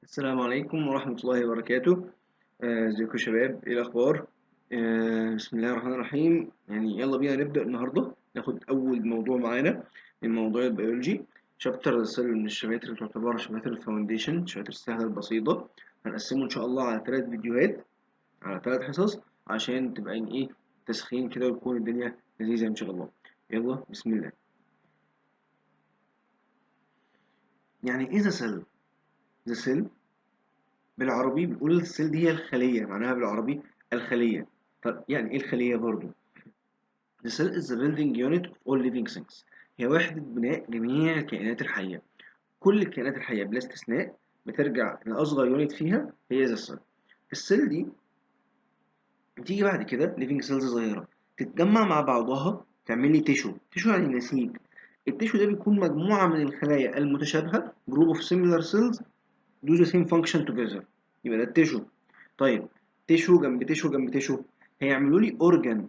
السلام عليكم ورحمة الله وبركاته. ازيكم يا شباب، ايه الأخبار؟ بسم الله الرحمن الرحيم. يلا بينا نبدأ النهاردة، ناخد أول موضوع معانا من موضوع ال biology، chapter cell من الشباتر اللي تعتبر شباتر ال foundation، شباتر السهلة البسيطة. هنقسمه إن شاء الله على 3 فيديوهات، على 3 حصص، عشان تبقى تسخين كده وتكون الدنيا لذيذة إن شاء الله. يلا بسم الله. يعني إيه the cell؟ the cell بالعربي بنقول ال cell دي هي الخلية، معناها بالعربي الخلية. طب يعني إيه الخلية برضو؟ The cell is the building unit of all living things. هي وحدة بناء جميع الكائنات الحية. كل الكائنات الحية بلا استثناء بترجع لأصغر unit فيها هي the cell. ال cell دي بتيجي بعد كده living cells صغيرة تتجمع مع بعضها تعمل لي tissue. tissue يعني نسيج. ال tissue ده بيكون مجموعة من الخلايا المتشابهة، group of similar cells do the same function together، يبقى ده ال tissue. طيب tissue جنب tissue جنب tissue هيعملوا لي organ.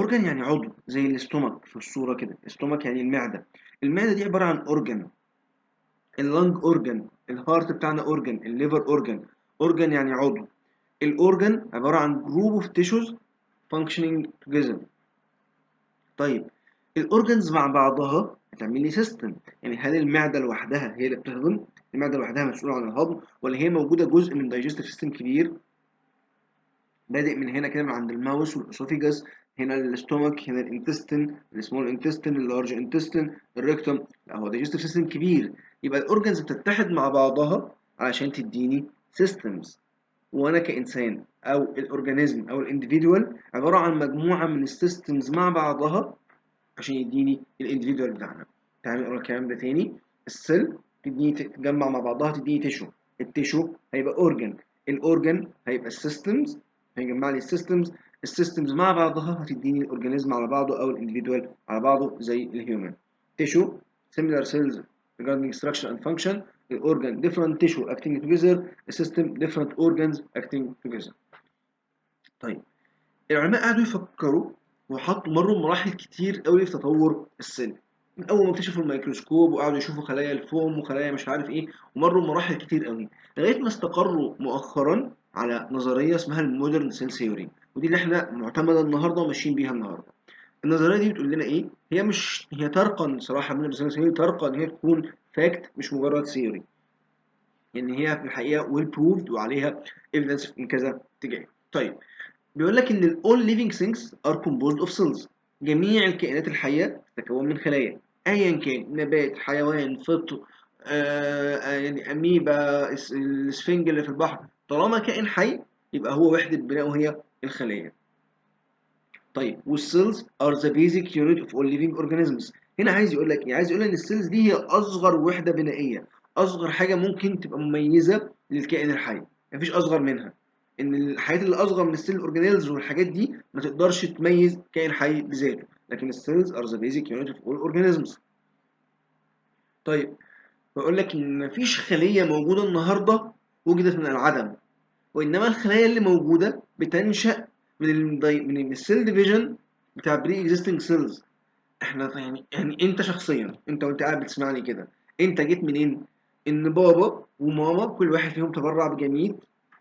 organ يعني عضو، زي ال stomach في الصورة كده. ال stomach يعني المعدة. المعدة دي عبارة عن organ. ال lung organ، ال heart بتاعنا organ، ال liver organ. organ يعني عضو. ال organ عبارة عن group of tissues functioning together. طيب ال organs مع بعضها هتعمل لي system. يعني هل المعدة لوحدها هي اللي بتهضم؟ المعدة لوحدها مسؤولة عن الهضم، ولا هي موجودة جزء من digestive system كبير بادئ من هنا كده، من عند ال mouth وال esophagus، هنا ال stomach، هنا ال intestine، ال small intestine، ال large intestine، ال rectum. لا، هو digestive system كبير. يبقى ال organs بتتحد مع بعضها علشان تديني systems. وانا كانسان او ال organism او ال individual عباره عن مجموعه من ال systems مع بعضها عشان يديني ال individual بتاعنا. تعالى نقرا الكلام ده تاني. ال cell تديني تتجمع مع بعضها تديني tissue. ال tissue هيبقى organ، ال organ هيبقى ال systems، هيجمع لي ال systems. ال systems مع بعضها هتديني ال organism على بعضه او ال individual على بعضه زي ال human. tissue similar cells regarding structure and function، ال organ different tissue acting together، ال system different organs acting together. طيب العلماء قعدوا يفكروا وحطوا مروا مراحل كتير قوي في تطور ال cell، من اول ما اكتشفوا الميكروسكوب وقعدوا يشوفوا خلايا الفوم وخلايا مش عارف ايه، ومروا مراحل كتير قوي لغايه ما استقروا مؤخرا على نظريه اسمها ال modern cell theory، ودي اللي احنا معتمده النهارده وماشيين بيها النهارده. النظريه دي بتقول لنا ايه؟ هي مش هي ترقى صراحه من ال cell theory، ترقى ان هي تكون fact مش مجرد theory، يعني هي في الحقيقه well proved وعليها evidence من كذا اتجاه. طيب بيقول لك ان ال all living things are composed of cells. جميع الكائنات الحيه تتكون من خلايا، ايا كان نبات، حيوان، فطر، يعني اميبا، الاسفنج اللي في البحر، طالما كائن حي يبقى هو وحده بنائه هي الخليه. طيب وال cells are the basic unit of all living organisms. هنا عايز يقول لك ايه؟ عايز يقول ان ال cells دي هي اصغر وحده بنائيه، اصغر حاجه ممكن تبقى مميزه للكائن الحي، مفيش اصغر منها. ان الحاجات اللي اصغر من ال cell organelles والحاجات دي ما تقدرش تميز كائن حي بذاته، لكن ال cells are the basic unit of all organisms. طيب بقول لك ان مفيش خليه موجوده النهارده وجدت من العدم، وانما الخلايا اللي موجوده بتنشا من ال cell division بتاع pre-existing cells. احنا يعني انت شخصيا، انت وانت قاعد بتسمعني كده، انت جيت منين؟ ان بابا وماما كل واحد فيهم تبرع ب gamete،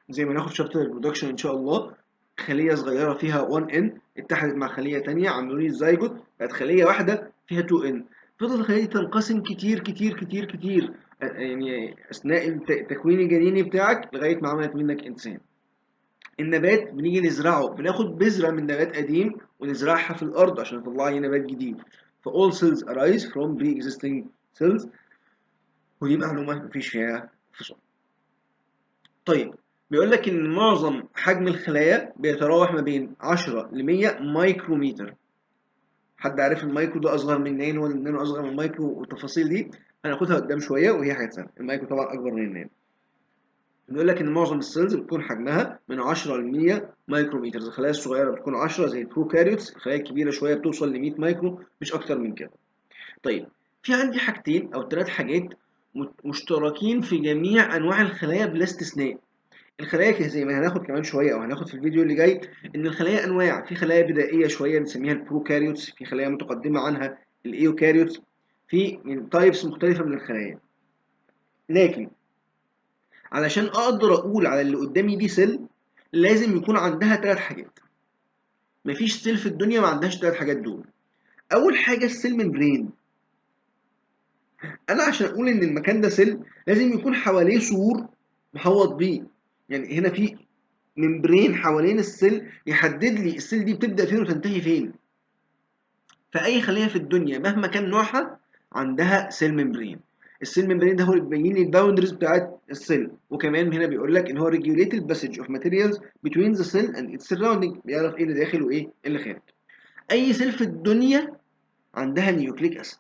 زي ما ناخد chapter ال reproduction ان شاء الله، خليه صغيره فيها 1 n اتحدت مع خليه ثانيه عملوا لي الزيجوت، بقت خليه واحده فيها 2 n. فضل الخليه دي تنقسم كتير كتير كتير كتير، يعني اثناء التكوين الجنيني بتاعك لغايه ما عملت منك انسان. النبات بنيجي نزرعه، بناخد بذره من نبات قديم ونزرعها في الارض عشان يطلع لي نبات جديد. ف all cells arise from pre-existing cells، ودي معلومه مفيش فيها فصال. طيب بيقول لك ان معظم حجم الخلايا بيتراوح ما بين 10 ل 100 مايكرومتر. حد عارف المايكرو ده اصغر من النانو ولا النانو اصغر من المايكرو؟ والتفاصيل دي هناخدها قدام شويه وهي حاجات سهله. المايكرو طبعا اكبر من النانو. بيقول لك ان معظم ال cells بتكون حجمها من 10 ل 100 مايكرومتر. الخلايا الصغيره بتكون 10 زي ال prokaryotes، الخلايا الكبيره شويه بتوصل ل 100 مايكرو، مش اكتر من كده. طيب في عندي حاجتين او 3 حاجات مشتركين في جميع انواع الخلايا بلا استثناء. الخلايا زي ما هناخد كمان شويه او هناخد في الفيديو اللي جاي، ان الخلايا انواع. في خلايا بدائيه شويه بنسميها ال prokaryotes، في خلايا متقدمه عنها ال eukaryotes، في types مختلفه من الخلايا. لكن علشان اقدر اقول على اللي قدامي دي cell لازم يكون عندها ثلاث حاجات. مفيش cell في الدنيا ما عندهاش ثلاث حاجات دول. اول حاجة ال cell membrane. انا عشان اقول ان المكان ده cell لازم يكون حواليه سور محوط بيه، يعني هنا في membrane حوالين ال cell يحدد لي ال cell دي بتبدا فين وتنتهي فين. فاي خليه في الدنيا مهما كان نوعها عندها cell membrane. ال cell membrane ده هو اللي بيبين لي ال boundaries بتاعت ال cell. وكمان هنا بيقول لك ان هو regulate the passage of materials between the cell and its surrounding، بيعرف ايه اللي داخل وايه اللي خارج. اي cell في الدنيا عندها nucleic acid،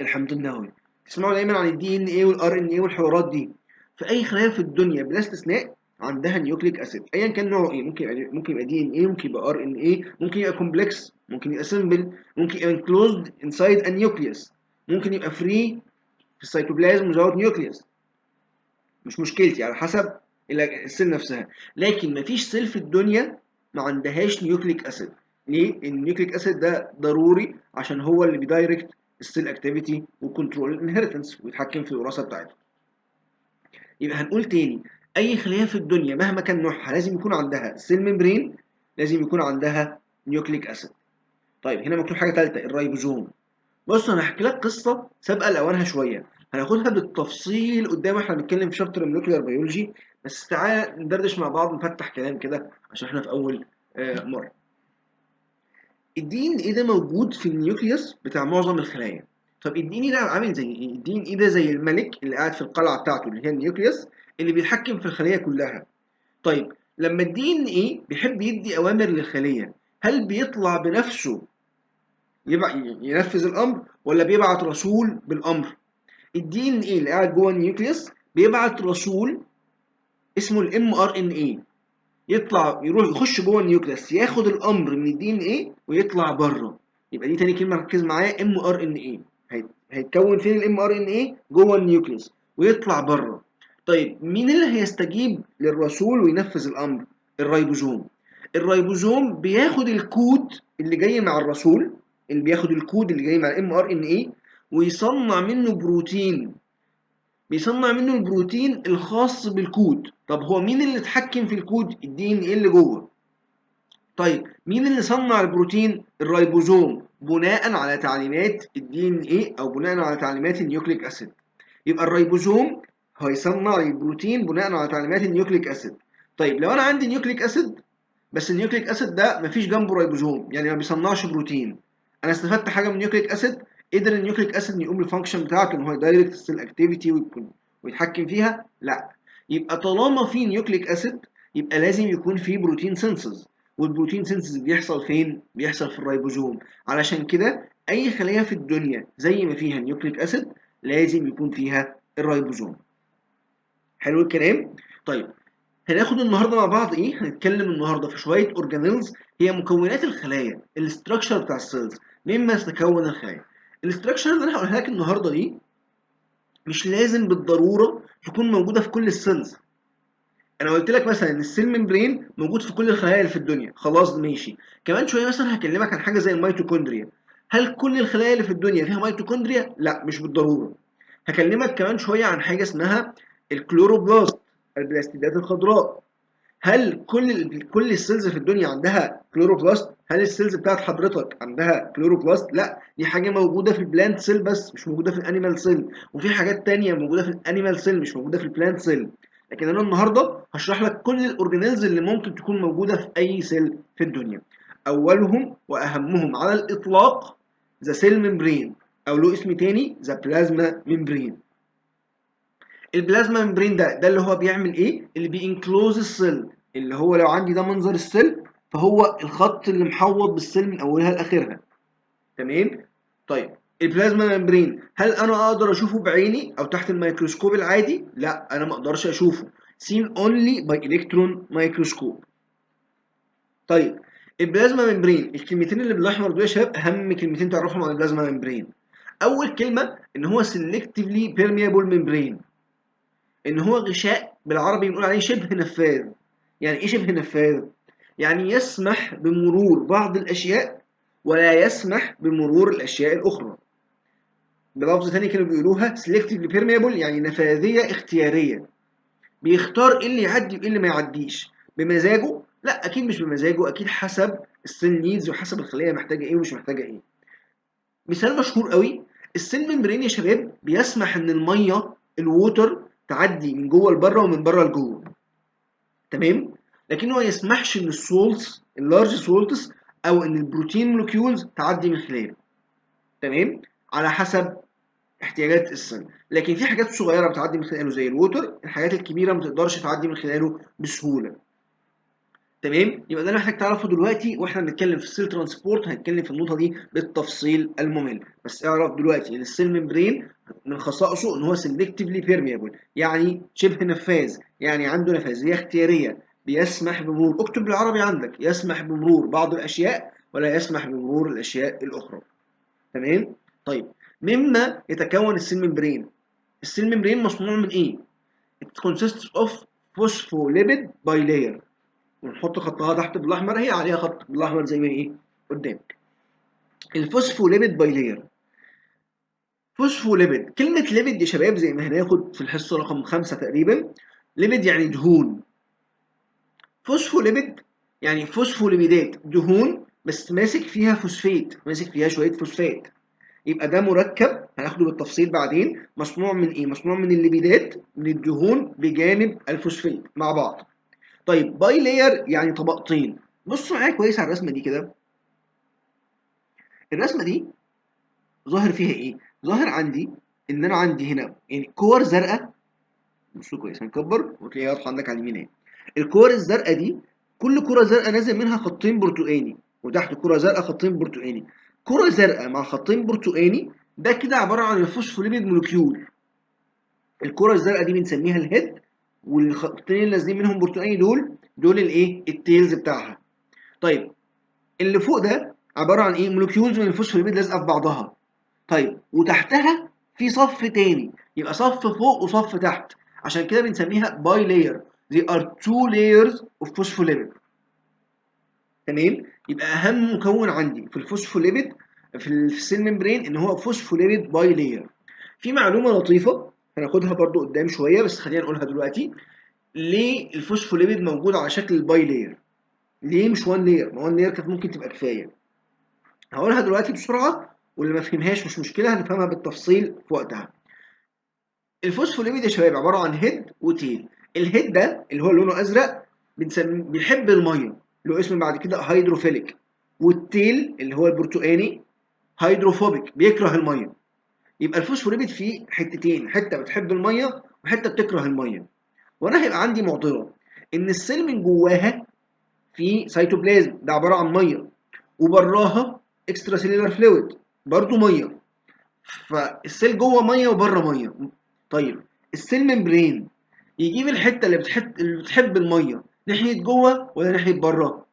الحمض النووي. تسمعوا دايما عن ال DNA وال RNA والحوارات دي. فاي خلايا في الدنيا بلا استثناء عندها nucleic acid ايا كان نوعه ايه. ممكن يبقى DNA، ممكن يبقى RNA، ممكن يبقى complex، ممكن يبقى simple، ممكن يبقى enclosed inside a nucleus، ممكن يبقى free في ال cytoplasm without nucleus. مش مشكلتي، على حسب ال cell نفسها. لكن مفيش cell في الدنيا ما عندهاش nucleic acid. ليه؟ ال nucleic acid ده ضروري عشان هو اللي بي direct ال cell activity و control ال inheritance ويتحكم في الوراثة بتاعتها. يبقى هنقول تاني، اي خليه في الدنيا مهما كان نوعها لازم يكون عندها cell membrane، لازم يكون عندها nucleic acid. طيب هنا مكتوب حاجة ثالثه، الرايبوزوم. بص، انا هحكي لك قصة سابقه لاوانها شويه، هناخدها بالتفصيل قدام احنا بنتكلم في chapter ال molecular biology، بس تعالى ندردش مع بعض ونفتح كلام كده عشان احنا في اول مره. ال DNA ده موجود في ال nucleus بتاع معظم الخلايا. طب ال DNA ده عامل زي ايه؟ ال DNA ده زي الملك اللي قاعد في القلعة بتاعته اللي هي ال nucleus، اللي بيتحكم في الخلية كلها. طيب لما ال DNA بيحب يدي اوامر للخليه، هل بيطلع بنفسه يبقى ينفذ الامر ولا بيبعت رسول بالامر؟ ال DNA اللي قاعد جوه ال nucleus بيبعت رسول اسمه ال mRNA، يطلع يروح يخش جوه ال nucleus، ياخد الامر من ال DNA ويطلع بره. يبقى دي تاني كلمه، ركز معايا، mRNA. هيتكون فين ال mRNA؟ جوه ال nucleus ويطلع بره. طيب مين اللي هيستجيب للرسول وينفذ الامر؟ الريبوزوم. الريبوزوم بياخد الكود اللي جاي مع الرسول، اللي بياخد الكود اللي جاي مع ال mRNA ويصنع منه بروتين، بيصنع منه البروتين الخاص بالكود. طب هو مين اللي اتحكم في ال code؟ ال DNA اللي جوه. طيب مين اللي صنع البروتين؟ الريبوزوم، بناء على تعليمات ال DNA او بناء على تعليمات ال nucleic acid. يبقى الريبوزوم هيصنع البروتين بناء على تعليمات ال nucleic acid. طيب لو انا عندي nucleic acid بس ال nucleic acid ده مفيش جنبه ريبوزوم، يعني ما بيصنعش بروتين، انا استفدت حاجة من ال nucleic acid؟ قدر ال nucleic acid يقوم بال function بتاعته ان هو ي direct ال cell activity ويتحكم فيها؟ لا. يبقى طالما في nucleic acid يبقى لازم يكون في protein synthesis. وال protein synthesis بيحصل فين؟ بيحصل في الريبوزوم. علشان كده اي خليه في الدنيا زي ما فيها nucleic acid لازم يكون فيها الريبوزوم. حلو الكلام؟ طيب هناخد النهارده مع بعض ايه؟ هنتكلم النهارده في شوية organelles هي مكونات الخلايا، ال structure بتاع ال cells، مما تتكون الخلايا. ال structure اللي انا هقولها لك النهارده دي مش لازم بالضرورة تكون موجودة في كل ال cells. انا قلت لك مثلا ان ال cell membrane موجود في كل الخلايا اللي في الدنيا، خلاص ماشي. كمان شوية مثلا هكلمك عن حاجة زي الميتوكوندريا. هل كل الخلايا اللي في الدنيا فيها ميتوكوندريا؟ لا، مش بالضروره. هكلمك كمان شوية عن حاجة اسمها ال chloroplast، البلاستيدات الخضراء. هل كل ال cells في الدنيا عندها chloroplast؟ هل ال cells بتاعت حضرتك عندها chloroplast؟ لا، دي حاجة موجودة في ال plant cell بس، مش موجودة في ال animal cell. وفي حاجات تانية موجودة في ال animal cell مش موجودة في ال plant cell. لكن انا النهارده هشرح لك كل ال organelles اللي ممكن تكون موجودة في اي cell في الدنيا. اولهم واهمهم على الاطلاق the cell membrane، او له اسم تاني the plasma membrane. ال plasma membrane ده اللي هو بيعمل ايه؟ اللي بي enclose ال cell، اللي هو لو عندي ده منظر ال cell فهو الخط اللي محوط بال cell من اولها لاخرها. تمام؟ طيب ال plasma membrane هل انا اقدر اشوفه بعيني او تحت الميكروسكوب العادي؟ لا، انا ما اقدرش اشوفه، seen only by electron microscope. طيب ال plasma membrane، الكلمتين اللي بالاحمر دول يا شباب اهم كلمتين تعرفهم عن ال plasma membrane. اول كلمة ان هو selectively permeable membrane، ان هو غشاء بالعربي بنقول عليه شبه نفاذ. يعني ايه شبه نفاذ؟ يعني يسمح بمرور بعض الاشياء ولا يسمح بمرور الاشياء الاخرى. بلفظ تاني كانوا بيقولوها selectively permeable، يعني نفاذيه اختيارية. بيختار ايه اللي يعدي وايه اللي ما يعديش بمزاجه؟ لا اكيد مش بمزاجه، اكيد حسب ال cell needs وحسب الخلية محتاجه ايه ومش محتاجه ايه. مثال مشهور قوي، ال cell membrane يا شباب بيسمح ان المية ال water تعدي من جوه لبره ومن بره لجوه، تمام؟ لكنه ما يسمحش ان ال salts ال large salts او ان ال protein molecules تعدي من خلاله، تمام؟ على حسب احتياجات ال cell. لكن في حاجات صغيرة بتعدي من خلاله زي ال water، الحاجات الكبيرة ما تقدرش تعدي من خلاله بسهولة، تمام؟ يبقى ده اللي محتاج تعرفه دلوقتي واحنا بنتكلم في ال cell transport، هنتكلم في النقطة دي بالتفصيل الممل. بس اعرف دلوقتي ان ال cell membrane من خصائصه ان هو selectively permeable، يعني شبه نفاذ، يعني عنده نفاذيه اختيارية، بيسمح بمرور، اكتب بالعربي عندك، يسمح بمرور بعض الاشياء ولا يسمح بمرور الاشياء الاخرى، تمام؟ طيب مما يتكون ال cell membrane؟ ال cell membrane مصنوع من ايه؟ It consists of phospholipid bilayer، ونحط خطها تحت بالاحمر، هي عليها خط بالاحمر زي ما هي ايه قدامك. ال phospholipid bilayer، phospholipid، كلمة lipid يا شباب زي ما هناخد في الحصة رقم 5 تقريبا، lipid يعني دهون، فوسفوليبيد يعني فوسفوليبيدات دهون بس ماسك فيها فوسفات، ماسك فيها شوية فوسفات. يبقى ده مركب هناخده بالتفصيل بعدين، مصنوع من ايه؟ مصنوع من الليبيدات، من الدهون بجانب الفوسفات مع بعض. طيب bilayer يعني طبقتين. بصوا معايا كويس على الرسمة دي كده، الرسمة دي ظاهر فيها ايه؟ ظاهر عندي ان انا عندي هنا يعني كور زرقاء، بصوا كويس هنكبر وتلاقيها واضحة عندك على اليمين اهي. الكور الزرقاء دي كل كره زرقاء نازل منها خطين برتقاني، وتحت كره زرقاء خطين برتقاني، كره زرقاء مع خطين برتقاني، ده كده عبارة عن ال phospholipid molecule. الكره الزرقاء دي بنسميها ال head، والخطين اللي نازلين منهم برتقاني دول الايه؟ ال tails بتاعها. طيب اللي فوق ده عبارة عن ايه؟ molecules من الفوسفوليبيد لازقه في بعضها. طيب وتحتها في صف تاني، يبقى صف فوق وصف تحت، عشان كده بنسميها bilayer. They are two layers of phospholipid، تمام؟ يبقى اهم مكون عندي في الفوسفوليبيد في ال cell membrane ان هو phospholipid bilayer. في معلومة لطيفة هناخدها برضو قدام شوية بس خلينا نقولها دلوقتي. ليه الفوسفوليبيد موجود على شكل ال bilayer؟ ليه مش 1 layer؟ ما 1 layer كانت ممكن تبقى كفاية. هقولها دلوقتي بسرعة واللي ما فهمهاش مش مشكلة، هنفهمها بالتفصيل في وقتها. الفوسفوليبيد يا شباب عبارة عن head و tail. ال head ده اللي هو لونه ازرق بنسميه بيحب المية، له اسم بعد كده hydrophilic، وال tail اللي هو البرتقاني hydrophobic بيكره المية. يبقى الفوسفوليبيد فيه حتتين، حتة بتحب المية وحتة بتكره المية. وانا هيبقى عندي معضلة ان ال cell من جواها في سيتوبلازم ده عبارة عن مية، وبراها extracellular fluid برضو مية، فال cell جوه مية وبره مية. طيب ال cell membrane يجيب الحتة اللي بتحب المية ناحية جوه ولا ناحية بره؟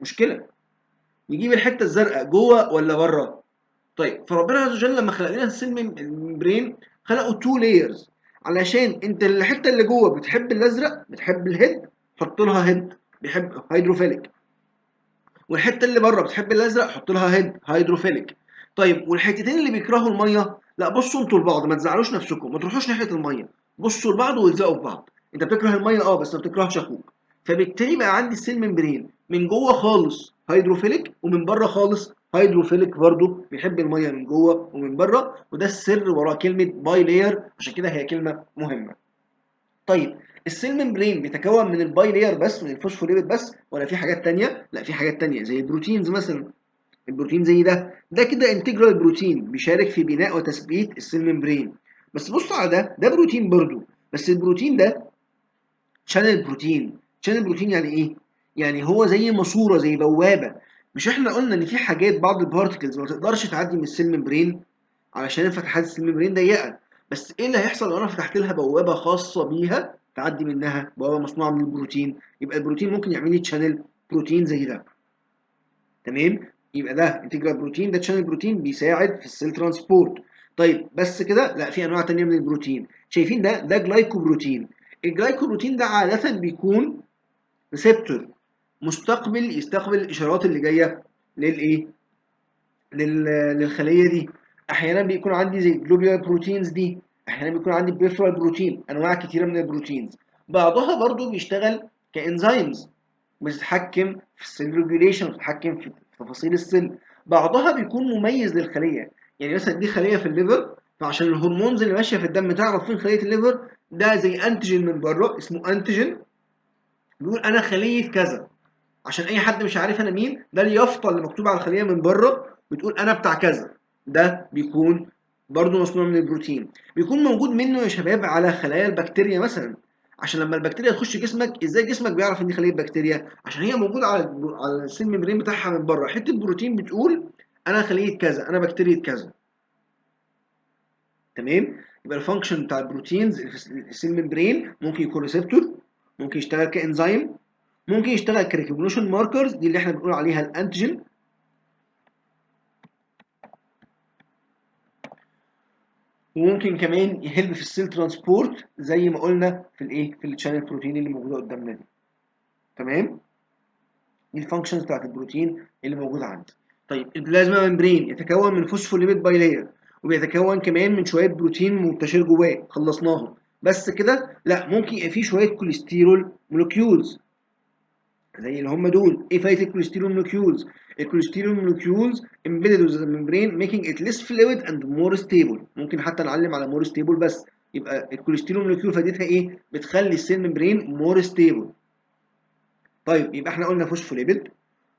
مشكلة. يجيب الحتة الزرقاء جوه ولا بره؟ طيب فربنا عز وجل لما خلق لنا ال cell membrane خلقه two layers، علشان انت الحتة اللي جوه بتحب الازرق بتحب ال head حط لها head بيحب hydrophilic، والحتة اللي بره بتحب الازرق حط لها head hydrophilic. طيب والحتتين اللي بيكرهوا المية، لا بصوا انتوا لبعض، ما تزعلوش نفسكم، ما تروحوش ناحية المية، بصوا لبعض والزقوا في بعض. انت بتكره المية بس ما بتكرهش اخوك. فبالتالي بقى عندي ال cell membrane من جوه خالص hydrophilic ومن بره خالص hydrophilic، برضو بيحب المية من جوه ومن بره، وده السر وراء كلمة bilayer، عشان كده هي كلمة مهمة. طيب ال cell membrane بيتكون من ال bilayer بس، من الفوسفوليبيد بس، ولا في حاجات تانية؟ لا في حاجات تانية زي ال proteins مثلا. البروتين زي ده كده integral protein بيشارك في بناء وتثبيت ال cell membrane. بس بصوا على ده، ده بروتين برضو، بس البروتين ده channel protein. channel protein يعني ايه؟ يعني هو زي ماسوره، زي بوابه. مش احنا قلنا ان في حاجات بعض ال particles ما تقدرش تعدي من ال cell membrane علشان فتحات ال cell membrane ضيقه، بس ايه اللي هيحصل لو انا فتحت لها بوابه خاصة بيها تعدي منها، بوابه مصنوعة من البروتين؟ يبقى البروتين ممكن يعمل لي channel protein زي ده، تمام؟ يبقى ده integral protein، ده channel protein بيساعد في ال cell transport. طيب بس كده؟ لا، في انواع تانية من البروتين. شايفين ده؟ ده glycoprotein. ال glycoprotein ده عادة بيكون receptor مستقبل، يستقبل الاشارات اللي جاية للايه؟ للخليه دي. احيانا بيكون عندي زي ال globular proteins دي. احيانا بيكون عندي peripheral protein، انواع كتيرة من ال proteins. بعضها برضو بيشتغل ك enzymes، بتتحكم في ال cell regulation، بتتحكم في تفاصيل ال cell. بعضها بيكون مميز للخليه، يعني مثلا دي خليه في ال liver، فعشان ال hormones اللي ماشية في الدم تعرف فين خليه ال liver، ده زي antigen من بره اسمه antigen، بيقول انا خليه كذا، عشان اي حد مش عارف انا مين، ده اليافطه اللي مكتوبة على الخلية من بره بتقول انا بتاع كذا. ده بيكون برضو مصنوع من البروتين، بيكون موجود منه يا شباب على خلايا البكتيريا مثلا، عشان لما البكتيريا تخش جسمك ازاي جسمك بيعرف ان دي خليه بكتيريا؟ عشان هي موجودة على ال cell membrane بتاعها من بره حتة بروتين بتقول انا خليه كذا، انا بكتيريا كذا. تمام؟ يبقى ال function بتاع ال proteins في ال cell membrane ممكن يكون receptor، ممكن يشتغل كانزيم، ممكن يشتغل ك recognition markers، دي اللي احنا بنقول عليها ال antigen. وممكن كمان ي help في ال cell transport زي ما قلنا في الايه، في ال channel protein اللي موجودة قدامنا دي. تمام؟ دي ال functions بتاعت البروتين اللي موجودة عندي. طيب ال plasma membrane يتكون من phospholipid bilayer، وبيتكون كمان من شوية بروتين منتشر جواه، خلصناهم بس كده؟ لا، ممكن يبقى فيه شوية cholesterol molecules زي اللي هم دول. ايه فايده ال cholesterol molecules؟ ال cholesterol molecules embedded with the membrane making it less fluid and more stable. ممكن حتى نعلم على more stable بس. يبقى ال cholesterol molecule فايدتها ايه؟ بتخلي ال cell membrane more stable. طيب يبقى احنا قلنا فوسفوليبيد،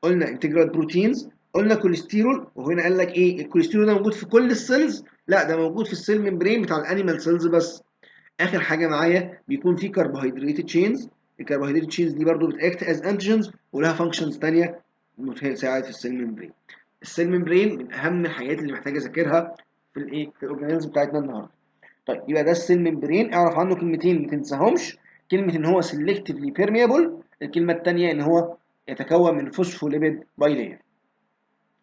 قلنا integral proteins، قلنا كوليسترول، وهنا قال لك ايه؟ الكوليسترول ده موجود في كل ال cells؟ لا، ده موجود في ال cell membrane بتاع ال animal cells بس. اخر حاجة معايا بيكون في carbohydrate chains. ال carbohydrate chains دي برضو بت act as antigens ولها functions ثانية بتساعد في ال cell membrane. ال cell membrane من اهم الحاجات اللي محتاج اذاكرها في الايه، في ال organelles بتاعتنا النهارده. طيب يبقى ده ال cell membrane، اعرف عنه كلمتين ما تنساهمش. كلمة ان هو selectively permeable، الكلمة الثانية ان هو يتكون من phospholipid bilayer.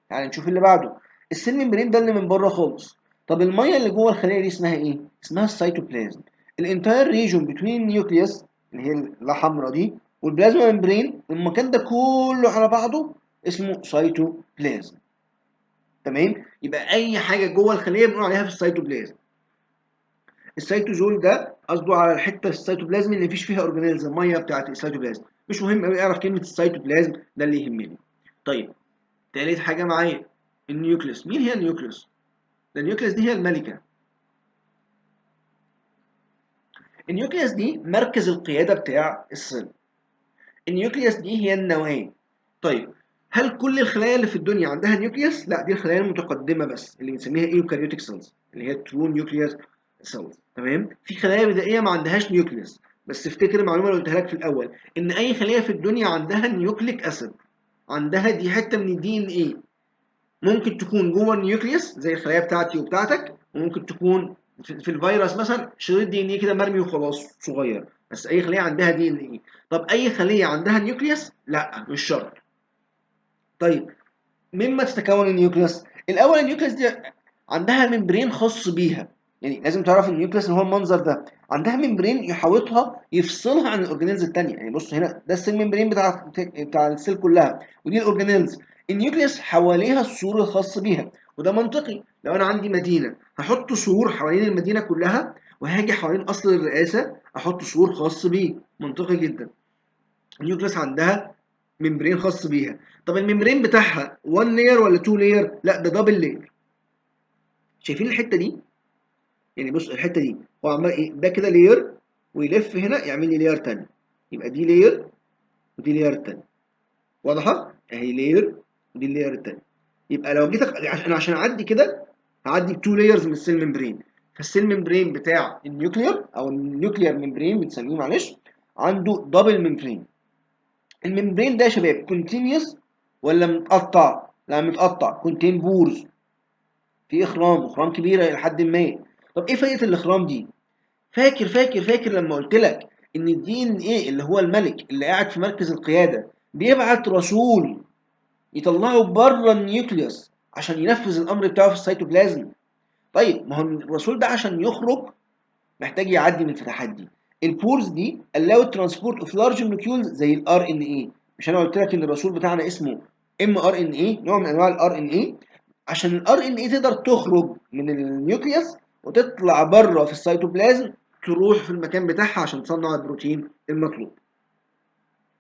تعال نشوف اللي بعده. ال cell membrane ده اللي من بره خالص. طب المية اللي جوه الخلية دي اسمها ايه؟ اسمها السيتوبلازم. ال entire region between ال nucleus اللي هي الحمراء دي وال plasma membrane، المكان ده كله على بعضه اسمه سيتوبلازم. تمام؟ يبقى اي حاجة جوه الخلية بنقول عليها في ال cytoplasm. ال cytosol ده قصده على الحتة السيتوبلازم اللي مفيش فيها organelles، المية بتاعت السيتوبلازم. مش مهم قوي اعرف كلمة السيتوبلازم، ده اللي يهمني. طيب تالت حاجة معايا ال nucleus. مين هي ال nucleus؟ ده ال nucleus دي هي الملكة. ال nucleus دي مركز القيادة بتاع ال cell. ال nucleus دي هي النواة. طيب هل كل الخلايا اللي في الدنيا عندها nucleus؟ لا، دي الخلايا المتقدمة بس اللي بنسميها eukaryotic cells، اللي هي true nucleus cells. تمام؟ في خلايا بدائية ما عندهاش nucleus، بس افتكر المعلومة اللي قلتها لك في الاول، ان اي خليه في الدنيا عندها nucleic acid، عندها دي حتة من ال DNA، ممكن تكون جوه ال nucleus زي الخلايا بتاعتي وبتاعتك، وممكن تكون في الفيروس مثلا شريط DNA كده مرمي وخلاص صغير، بس اي خليه عندها DNA. طب اي خليه عندها nucleus؟ لا، مش شرط. طيب مما تتكون ال nucleus؟ الاول ال nucleus دي عندها membrane خاص بيها، يعني لازم تعرف ال nucleus اللي هو المنظر ده عندها membrane يحاوطها يفصلها عن ال organelles الثانية. يعني بص هنا ده ال cell membrane بتاع ال cell كلها، ودي ال organelles. ال nucleus حواليها السور الخاص بيها، وده منطقي. لو انا عندي مدينة هحط سور حوالين المدينة كلها، وهاجي حوالين قصر الرئاسة احط سور خاص بيه، منطقي جدا. ال nucleus عندها membrane خاص بيها. طب ال membrane بتاعها 1 layer ولا 2 layer؟ لا، ده double layer. شايفين الحتة دي؟ يعني بص الحتة دي هو عمال ايه ده كده layer، ويلف هنا يعمل لي layer ثانية، يبقى دي layer ودي layer ثانية. واضحة؟ اهي layer ودي ال layer الثانية. يبقى لو جيت انا عشان اعدي كده هعدي ب 2 layers من ال cell membrane. فال cell membrane بتاع ال nuclear او ال nuclear membrane بنسميه معلش، عنده double membrane. ال membrane ده يا شباب continuous ولا متقطع؟ لا متقطع، contain pores، في اخرام، اخرام كبيرة الى حد ما. طب ايه فايده الاخرام دي؟ فاكر فاكر فاكر لما قلت لك ان ال DNA اللي هو الملك اللي قاعد في مركز القيادة بيبعت رسول يطلعه بره ال nucleus عشان ينفذ الامر بتاعه في السيتوبلازم. طيب ما هو الرسول ده عشان يخرج محتاج يعدي من الفتحات دي. ال pores دي allow transport of large molecules زي ال RNA. مش انا قلت لك ان الرسول بتاعنا اسمه mRNA، نوع من انواع ال RNA. عشان ال RNA تقدر تخرج من ال nucleus وتطلع بره في السيتوبلازم تروح في المكان بتاعها عشان تصنع البروتين المطلوب.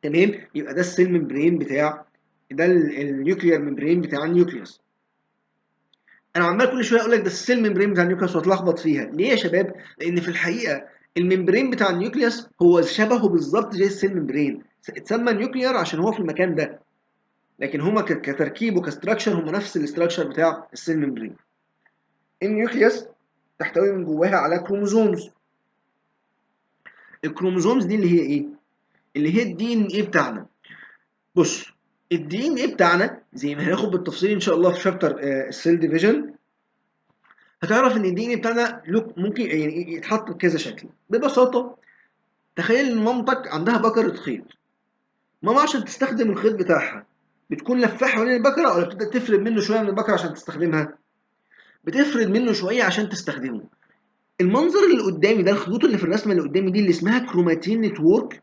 تمام؟ يبقى ده ال cell membrane بتاع ده ال nuclear membrane بتاع ال nucleus. انا عمال كل شوية اقول لك ده ال cell membrane بتاع ال nucleus واتلخبط فيها، ليه يا شباب؟ لان في الحقيقة ال membrane بتاع ال nucleus هو شبهه بالظبط زي ال cell membrane، اتسمى nuclear عشان هو في المكان ده، لكن هما كتركيب وك structure هما نفس ال structure بتاع ال cell membrane. ال nucleus تحتوي من جواها على chromosomes. ال chromosomes دي اللي هي ايه؟ اللي هي ال DNA بتاعنا. بص، ال DNA بتاعنا زي ما هناخد بالتفصيل ان شاء الله في chapter ال cell division، هتعرف ان ال DNA بتاعنا ممكن يعني يتحط بكذا شكل. ببساطة تخيل ان مامتك عندها بكره خيط، ماما عشان تستخدم الخيط بتاعها بتكون لفاه حوالين البكرة ولا بتبدا تفرد منه شوية من البكرة عشان تستخدمها؟ بتفرد منه شوية عشان تستخدمه. المنظر اللي قدامي ده، الخيوط اللي في الرسمة اللي قدامي دي اللي اسمها chromatin network،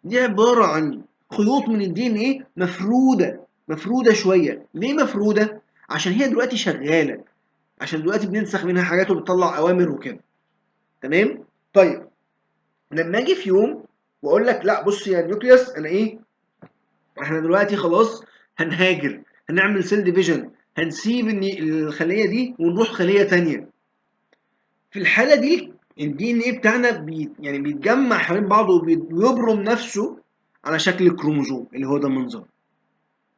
دي عبارة عن خيوط من ال DNA مفروده، مفروده شوية. ليه مفروده؟ عشان هي دلوقتي شغالة، عشان دلوقتي بننسخ منها حاجات وبتطلع اوامر وكده. تمام؟ طيب لما اجي في يوم واقول لك لا بص يا nucleus، انا ايه، احنا دلوقتي خلاص هنهاجر، هنعمل cell division، هنسيب ان الخلية دي ونروح خليه تانية. في الحالة دي ال DNA بتاعنا يعني بيتجمع حوالين بعضه وبيبرم نفسه على شكل الكروموزوم اللي هو ده المنظر.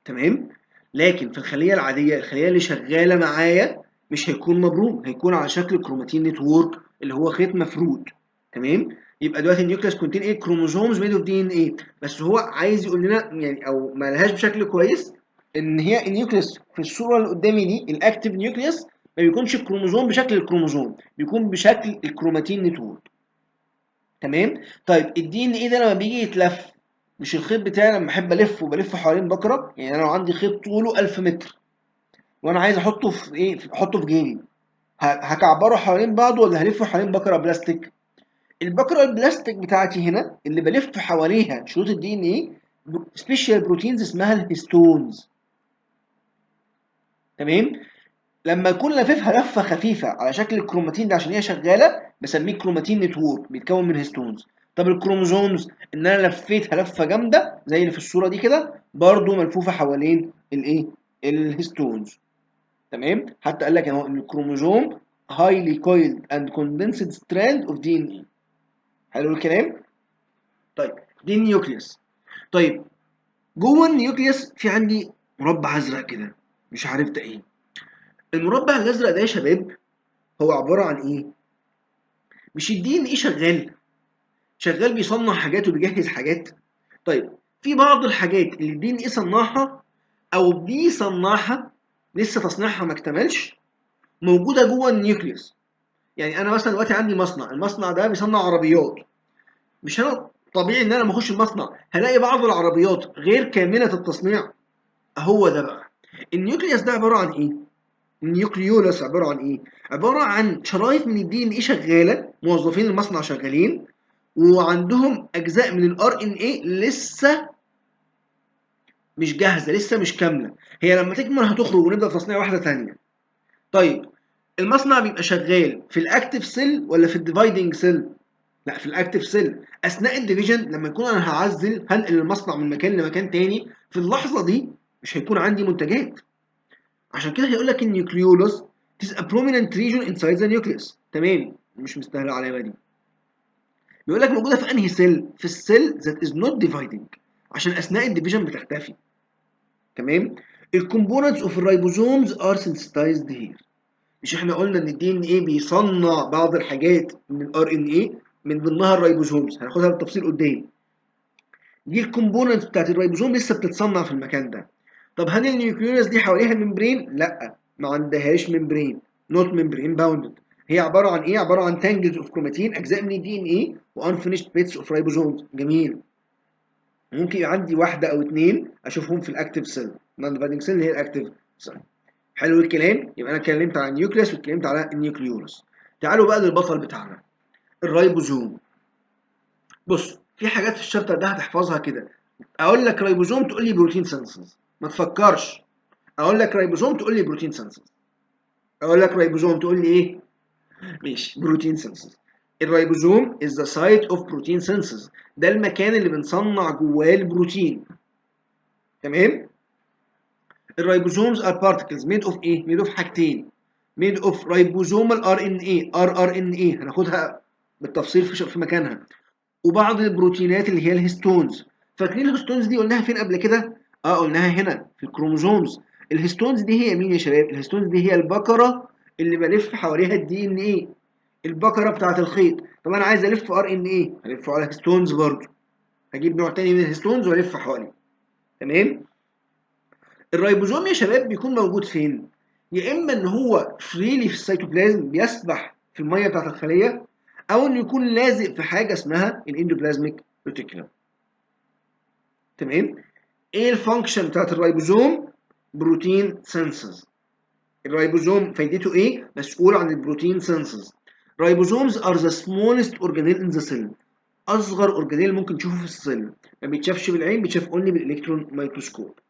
تمام؟ لكن في الخلية العادية، الخلية اللي شغالة معايا، مش هيكون مبروم، هيكون على شكل chromatin network اللي هو خيط مفرود. تمام؟ يبقى دلوقتي ال nucleus contain ايه؟ chromosomes made of DNA. بس هو عايز يقول لنا يعني او ما لهاش بشكل كويس ان هي ال nucleus في الصورة اللي قدامي دي ال active nucleus ما بيكونش الكروموزوم بشكل الكروموزوم، بيكون بشكل ال chromatin network. تمام؟ طيب ال DNA ده لما بيجي يتلف، مش الخيط بتاعي لما احب الفه بلفه حوالين بكره، يعني انا لو عندي خيط طوله 1000 متر وانا عايز احطه في ايه، احطه في جيبي، هكعبره حوالين بعضه ولا هلفه حوالين بكره بلاستيك؟ البكرة البلاستيك بتاعتي هنا اللي بلف حواليها شريط ال DNA special proteins اسمها ال histones. تمام؟ لما يكون لاففها لفه خفيفة على شكل الكروماتين ده عشان هي شغالة بسميه chromatin network، بيتكون من histones. طب ال chromosomes ان انا لفيتها لفه جامدة زي اللي في الصورة دي كده، برضو ملفوفه حوالين الايه؟ ال histones. تمام؟ حتى قال لك ان ال chromosome highly coiled and condensed strand of DNA. حلو الكلام؟ طيب دي ال nucleus. طيب جوه ال nucleus في عندي مربع ازرق كده مش عارف ده ايه. المربع الازرق ده يا شباب هو عبارة عن ايه؟ مش ال DNA شغال؟ شغال بيصنع حاجات وبيجهز حاجات. طيب في بعض الحاجات اللي ال DNA صنعها او بيصنعها لسه تصنيعها ما اكتملش، موجودة جوه ال nucleus. يعني انا مثلا دلوقتي عندي مصنع، المصنع ده بيصنع عربيات، مش انا طبيعي ان انا لما اخش المصنع هلاقي بعض العربيات غير كاملة التصنيع؟ هو ده بقى ال nucleus. ده عبارة عن ايه؟ ال nucleolus عبارة عن ايه؟ عبارة عن شرايط من ال DNA شغاله، موظفين المصنع شغالين وعندهم اجزاء من ال RNA لسه مش جاهزة، لسه مش كاملة، هي لما تكمل هتخرج ونبدا تصنيع واحدة ثانية. طيب المصنع بيبقى شغال في ال active cell ولا في ال dividing cell؟ لا، في ال active cell. اثناء ال division لما يكون انا هعزل، هنقل المصنع من مكان لمكان تاني، في اللحظة دي مش هيكون عندي منتجات. عشان كده هيقول لك ال nucleolus is a prominent region inside the nucleus. تمام، مش مستاهلة العلامة دي. بيقول لك موجودة في انهي cell؟ في ال cell that is not dividing، عشان اثناء ال division بتختفي. تمام؟ ال components of ال ribosomes are synthesized here. مش احنا قلنا ان ال DNA بيصنع بعض الحاجات من ال RNA، من ضمنها ال ribosomes، هناخدها بالتفصيل قدام. دي ال components بتاعت الريبوزوم لسه بتتصنع في المكان ده. طب هل ال nucleolus دي حواليها membrane؟ لا، ما عندهاش membrane، not membrane bounded. هي عبارة عن ايه؟ عبارة عن tangles of chromatin، اجزاء من ال DNA و unfinished bits of ribosomes. جميل. ممكن يبقى عندي واحدة او اتنين اشوفهم في ال active cell، non dividing cell اللي هي ال active cell. حلو الكلام؟ يبقى انا اتكلمت على ال nucleus واتكلمت على ال nucleolus. تعالوا بقى للبطل بتاعنا، الريبوزوم. بص، في حاجات في ال chapter ده هتحفظها كده. اقول لك ريبوزوم تقول لي protein synthesis، ما تفكرش. اقول لك ريبوزوم تقول لي protein synthesis. اقول لك ريبوزوم تقول لي ايه؟ ماشي، protein synthesis. ال ribosome is the site of protein synthesis، ده المكان اللي بنصنع جواه البروتين. تمام. ال ribosomes are particles made of ايه؟ made of حاجتين، made of ribosomal RNA، rRNA، هناخدها بالتفصيل في مكانها، وبعض البروتينات اللي هي ال histones. فاكرين ال histones دي قلناها فين قبل كده؟ قلناها هنا في ال chromosomes. ال histones دي هي مين يا شباب؟ ال histones دي هي البكرة اللي بلف حواليها ال DNA، البكرة بتاعه الخيط. طب انا عايز الف RNA، الفه على histones برضو، هجيب نوع تاني من ال histones والف حواليه. تمام. الريبوزوم يا شباب بيكون موجود فين؟ يا اما ان هو freely في السيتوبلازم بيسبح في المية بتاعت الخليه، او انه يكون لازق في حاجة اسمها ال endoplasmic reticulum. تمام. ايه ال function بتاعت ال ribosome؟ protein synthesis. ال ribosome فايدته ايه؟ مسؤول عن ال protein synthesis. ribosomes are the smallest organelle in the cell، اصغر organelle ممكن تشوفه في ال cell، ما بيتشافش بالعين، بيتشاف only بال electron microscope.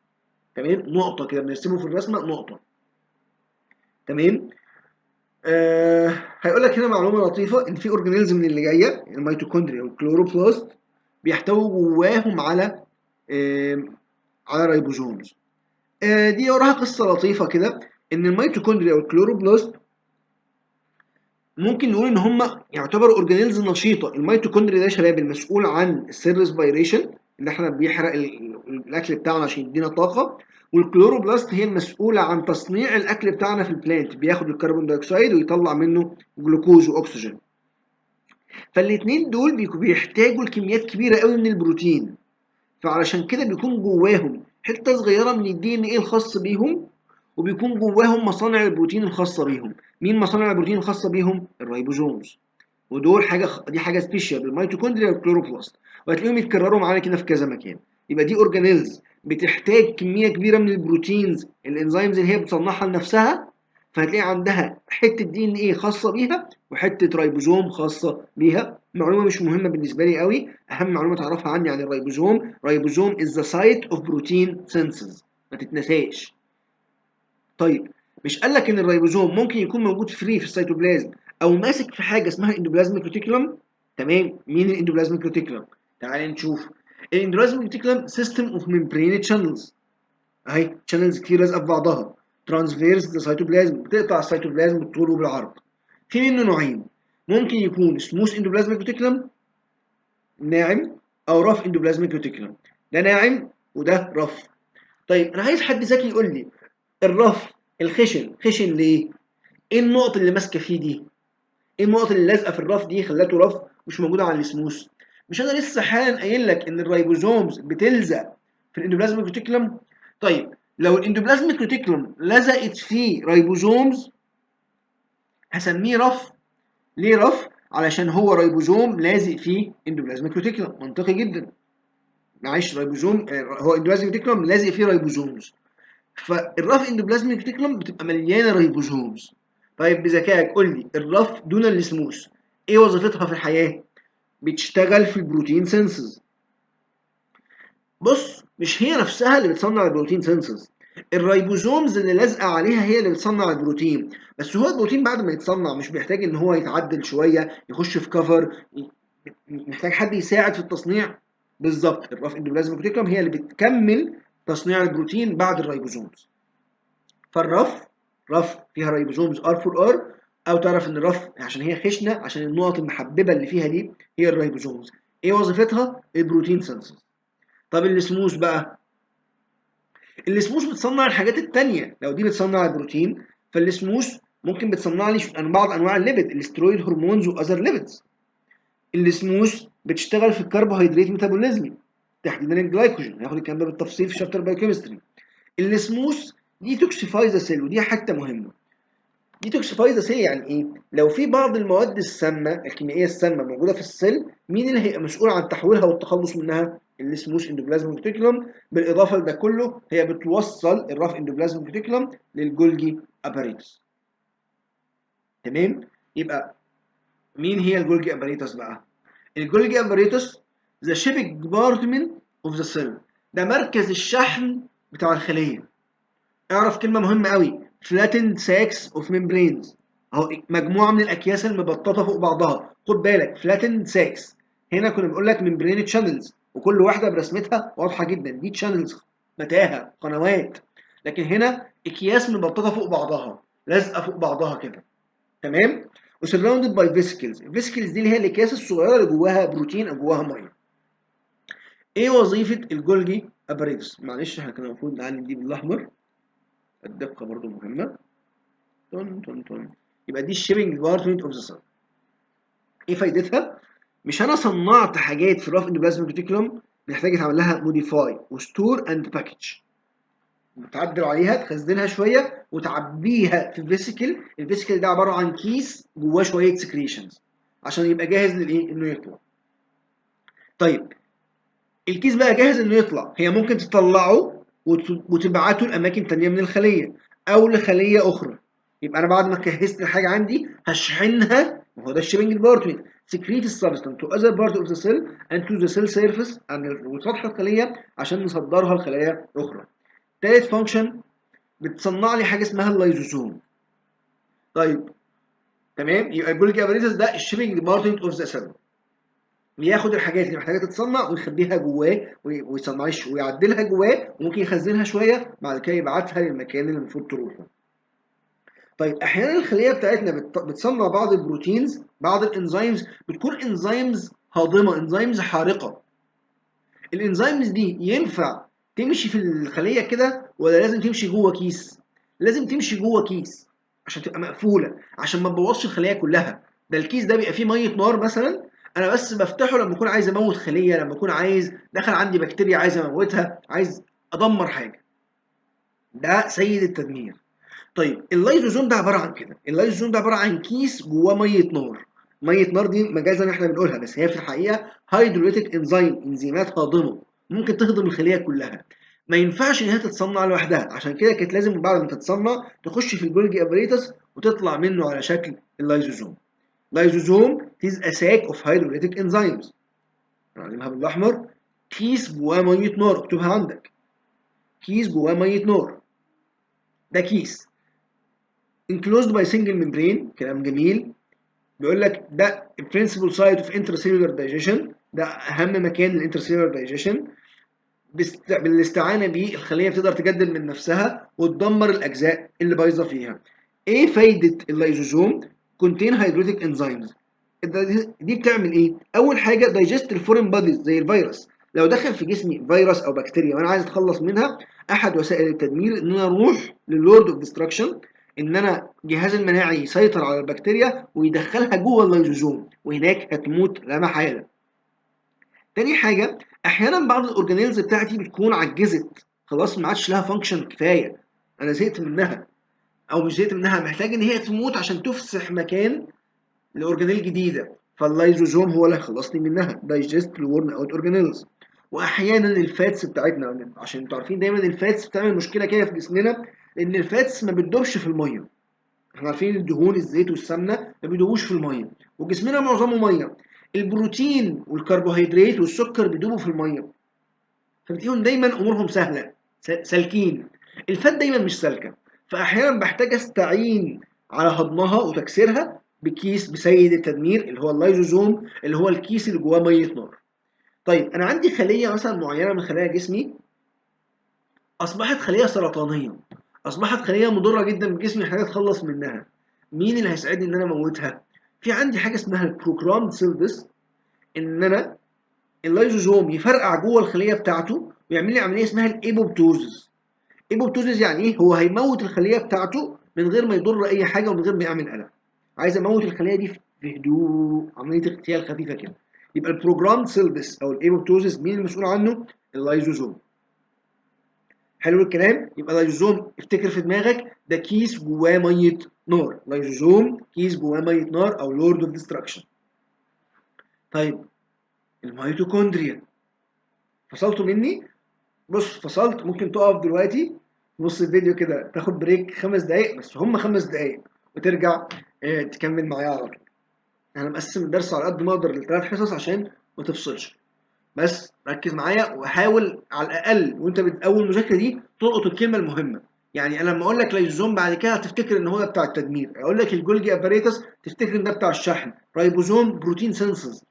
تمام. نقطة كده بنرسمه في الرسمه، نقطه. تمام. هيقول لك هنا معلومة لطيفه، ان في organelles من اللي جاية، ال mitochondria وال chloroplast، بيحتووا جواهم على ribosomes. دي وراها قصة لطيفة كده، ان ال mitochondria وال chloroplast ممكن نقول ان هم يعتبروا organelles نشيطه. الميتوكوندريا ده يا شباب المسؤول عن ال cell respiration، اللي احنا بيحرق الاكل بتاعنا عشان يدينا طاقه، وال chloroplast هي المسؤولة عن تصنيع الاكل بتاعنا في ال plant، بياخد ال carbon dioxide ويطلع منه جلوكوز واكسجين. فالاثنين دول بيحتاجوا لكميات كبيرة قوي من البروتين، فعلشان كده بيكون جواهم حتة صغيرة من ال DNA الخاص بيهم، وبيكون جواهم مصانع البروتين الخاصة بيهم. مين مصانع البروتين الخاصة بيهم؟ ال ribosomes. ودول حاجة دي حاجة special بال mitochondria وال chloroplast، وهتلاقيهم يتكرروا معانا كده في كذا مكان. يبقى دي organelles بتحتاج كمية كبيرة من ال proteins، ال enzymes اللي هي بتصنعها لنفسها، فهتلاقي عندها حتة DNA خاصة بيها وحتة ريبوزوم خاصة بيها. معلومة مش مهمة بالنسبة لي قوي، اهم معلومة تعرفها عني عن ال ribosome، ribosome is the site of protein synthesis، ما تتنساش. طيب مش قال لك ان الريبوزوم ممكن يكون موجود free في السيتوبلازم او ماسك في حاجة اسمها endoplasmic reticulum؟ تمام. مين ال endoplasmic reticulum؟ تعال نشوف. ال endoplasmic reticulum system of membrane channels، اهي channels كتير لازقه في بعضها، traverse the cytoplasm، بتقطع السيتوبلازم بالطول وبالعرض. في منه نوعين، ممكن يكون smooth endoplasmic reticulum ناعم، او rough endoplasmic reticulum. ده ناعم وده rough. طيب انا عايز حد ذكي يقول لي ال rough الخشن خشن ليه؟ ايه النقط اللي ماسكه فيه دي؟ ايه النقط اللي لازقه في ال rough دي خلته rough مش موجودة على السموث؟ مش انا لسه حالا قايل لك ان ال ribosomes بتلزق في ال endoplasmic reticulum؟ طيب لو ال endoplasmic reticulum لزقت فيه ribosomes هسميه rough. ليه rough؟ علشان هو ريبوزوم لازق فيه endoplasmic reticulum، منطقي جدا. معلش ريبوزوم هو endoplasmic reticulum لازق فيه ribosomes، فال rough endoplasmic reticulum بتبقى مليانة ribosomes. طيب بذكائك قول لي ال rough دون السموث ايه وظيفتها في الحياة؟ بتشتغل في ال protein synthesis. بص مش هي نفسها اللي بتصنع ال protein synthesis، ال ribosomes اللي لازقه عليها هي اللي بتصنع البروتين. بس هو البروتين بعد ما يتصنع مش بيحتاج ان هو يتعدل شويه، يخش في cover، محتاج حد يساعد في التصنيع. بالظبط ال rough endoplasmic reticulum هي اللي بتكمل تصنيع البروتين بعد ال ribosomes. فال rough rough فيها ribosomes R 4 R، او تعرف ان ال rough عشان هي خشنه عشان النقط المحببة اللي فيها دي هي ال ribosomes. ايه وظيفتها؟ ال protein synthesis. طب السموث بقى، السموث بتصنع الحاجات التانية. لو دي بتصنع البروتين فالسموث ممكن بتصنع لي بعض انواع ال lipid، ال steroid hormones و other lipids. ال smooth بتشتغل في ال carbohydrate metabolism، تحديدا الجلايكوجين، هناخد الكلام ده بالتفصيل في chapter biochemistry. ال smooth detoxify the cell، ودي حتة مهمه. detoxify the cell يعني ايه؟ لو في بعض المواد السامة الكيميائية السامة موجودة في ال cell، مين اللي هيبقى مسؤول عن تحويلها والتخلص منها؟ ال smooth endoplasmic reticulum. بالاضافة لده كله هي بتوصل ال rough endoplasmic reticulum لل Golgi apparatus. تمام؟ يبقى مين هي ال Golgi apparatus بقى؟ ال Golgi apparatus the shipping department of the cell، ده مركز الشحن بتاع الخليه. اعرف كلمة مهمة قوي، flattened sacs of membranes. اهو مجموعة من الاكياس المبططه فوق بعضها. خد بالك flattened sacs. هنا كنا بنقول لك membrane channels، وكل واحدة برسمتها واضحة جدا، دي channels متاهه قنوات. لكن هنا اكياس مبططه فوق بعضها، لازقه فوق بعضها كده، تمام؟ و surrounded by vesicles. ال vesicles دي اللي هي الاكياس الصغيرة اللي جواها بروتين او جواها ميه. ايه وظيفة ال Golgi apparatus؟ معلش احنا كان المفروض نعلم دي بالاحمر، الدقة برضو مهمه. تون تون تون. يبقى دي ال shipping department of the cell. ايه فايدتها؟ مش انا صنعت حاجات في ال rough endoplasmic reticulum محتاج يتعمل لها modify و store and package، تعدل عليها، تخزنها شوية وتعبيها في vesicle. ال vesicle ده عبارة عن كيس جواه شوية secretions عشان يبقى جاهز للايه؟ انه يطلع. طيب الكيس بقى جاهز انه يطلع، هي ممكن تطلعه وتبعته لاماكن تانية من الخلية او لخليه اخرى. يبقى انا بعد ما جهزت الحاجة عندي هشحنها، ما هو ده ال shipping department، secrete ال substance to other part of the cell and to the cell surface وسطح الخلية عشان نصدرها لخلايا اخرى. تالت function بتصنع لي حاجة اسمها اللايزوزوم. طيب تمام، يبقى ال Golgi apparatus ده ال shipping department of the cell، بياخد الحاجات اللي محتاجه تتصنع ويخبيها جواه ويصنعش ويعدلها جواه، وممكن يخزنها شويه، بعد كده يبعتها للمكان اللي المفروض تروحه. طيب احيانا الخلية بتاعتنا بتصنع بعض ال proteins، بعض ال enzymes، بتكون enzymes هاضمه، enzymes حارقه. ال enzymes دي ينفع تمشي في الخلية كده ولا لازم تمشي جوه كيس؟ لازم تمشي جوه كيس عشان تبقى مقفوله، عشان ما تبوظش الخلية كلها. ده الكيس ده بيبقى فيه مية نار مثلا، انا بس بفتحه لما اكون عايز اموت خليه، لما اكون عايز دخل عندي بكتيريا عايز اموتها، عايز ادمر حاجه. ده سيد التدمير. طيب اللايزوزوم ده عبارة عن كده، اللايزوزوم ده عبارة عن كيس جواه مية نار. مية نار دي مجازا احنا بنقولها، بس هي في الحقيقة hydrolytic enzyme، انزيمات هاضمه ممكن تهضم الخلية كلها. ما ينفعش ان هي تتصنع لوحدها، عشان كده كانت لازم بعد ما تتصنع تخش في ال Golgi apparatus وتطلع منه على شكل ال lysosome. lysosome is a sac of hydrolytic enzymes. نعلمها بالاحمر، كيس جواه مية نار، اكتبها عندك، كيس جواه مية نار. ده كيس enclosed by single membrane. كلام جميل. بيقول لك ده principal site of intracellular digestion، ده اهم مكان لل intracellular digestion. بالاستعانه بيه الخلية بتقدر تجدد من نفسها وتدمر الاجزاء اللي بايظة فيها. ايه فايده ال lysosome؟ contain hydrolytic enzymes. دي بتعمل ايه؟ اول حاجة digest ال foreign bodies زي الفيروس. لو دخل في جسمي فيروس او بكتيريا وانا عايز اتخلص منها، احد وسائل التدمير ان انا اروح لل lord of destruction، ان انا جهاز المناعي يسيطر على البكتيريا ويدخلها جوه اللايزوزوم، وهناك هتموت لا محاله. تاني حاجة، احيانا بعض ال organelles بتاعتي بتكون عجزت خلاص، ما عادش لها function كفايه، انا زهقت منها او مش زهقت منها، محتاج ان هي تموت عشان تفسح مكان ل organelle جديده، فاللايزوزوم هو اللي هيخلصني منها، digest ال worn out organelles. واحيانا ال fats بتاعتنا، عشان انتوا عارفين دايما ال fats بتعمل مشكلة كده في جسمنا، لان ال fats ما بتدوبش في الميه. احنا عارفين الدهون الزيت والسمنه ما بيدوبوش في الميه، وجسمنا معظمه ميه. البروتين والكربوهيدرات والسكر بيدوبوا في الميه، فبتلاقيهم دايما امورهم سهلة سالكين. ال fat دايما مش سالكه، فاحيانا بحتاج استعين على هضمها وتكسيرها بكيس بسيد التدمير اللي هو اللايزوزوم، اللي هو الكيس اللي جواه مية نار. طيب انا عندي خليه مثلا معينة من خلايا جسمي اصبحت خليه سرطانية، اصبحت خليه مضرة جدا بجسمي، محتاج اتخلص منها. مين اللي هيساعدني ان انا اموتها؟ في عندي حاجة اسمها ال programmed cell death، ان انا اللايزوزوم يفرقع جوه الخلية بتاعته ويعمل لي عملية اسمها ال apoptosis. apoptosis يعني ايه؟ هو هيموت الخلية بتاعته من غير ما يضر اي حاجة ومن غير ما يعمل قلق. عايز اموت الخلية دي في هدوء، عملية اغتيال خفيفة كده. يبقى ال programmed cell death او ال apoptosis مين المسؤول عنه؟ اللايزوزوم. حلو الكلام؟ يبقى اللايزوزوم افتكر في دماغك ده كيس جواه مية نار، لايزوزوم كيس جواه مية نار او lord of destruction. طيب الميتوكوندريا فصلتوا مني؟ بص فصلت، ممكن تقف دلوقتي نص الفيديو كده، تاخد break 5 دقايق بس، هم 5 دقايق وترجع تكمل معايا على طول. انا مقسم الدرس على قد ما اقدر لثلاث حصص عشان ما تفصلش، بس ركز معايا وحاول على الاقل وانت اول مذاكرة دي تلقط الكلمة المهمه. يعني انا لما اقول لك لايزوزوم بعد كده هتفتكر ان هو ده بتاع التدمير، اقول لك ال Golgi apparatus تفتكر ان ده بتاع الشحن، ribosome protein synthesis،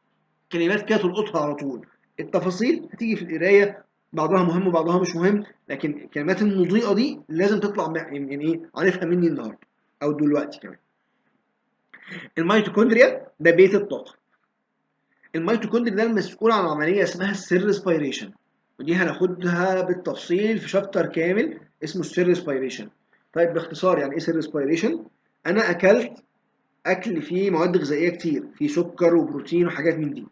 كلمات كده تلقطها على طول. التفاصيل هتيجي في القراية، بعضها مهم وبعضها مش مهم، لكن الكلمات المضيئة دي لازم تطلع يعني ايه عارفها مني النهارده او دلوقتي كمان. الميتوكوندريا ده بيت الطاقة. الميتوكوندريا ده المسؤول عن عملية اسمها ال cell respiration، ودي هناخدها بالتفصيل في chapter كامل اسمه ال cell respiration. طيب باختصار يعني ايه cell respiration؟ انا اكلت اكل فيه مواد غذائية كتير، فيه سكر وبروتين وحاجات من دي.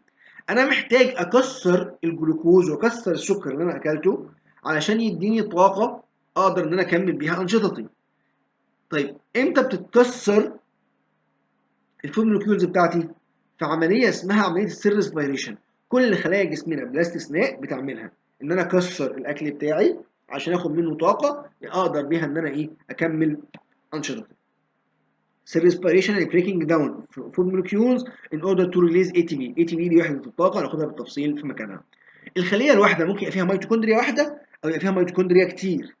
انا محتاج اكسر الجلوكوز واكسر السكر اللي انا اكلته علشان يديني طاقة اقدر ان انا اكمل بيها انشطتي. طيب امتى بتتكسر ال food molecules بتاعتي؟ في عملية اسمها عملية ال cell respiration. كل خلايا جسمنا بلا استثناء بتعملها، ان انا اكسر الاكل بتاعي عشان اخد منه طاقة اقدر بيها ان انا ايه اكمل انشطتي. Cell respiration and breaking down food molecules in order to release ATP. ATP دي وحدة الطاقة هناخدها بالتفصيل في مكانها. الخلية الواحدة ممكن يبقى فيها ميتوكوندريا واحدة أو يبقى فيها ميتوكوندريا كتير.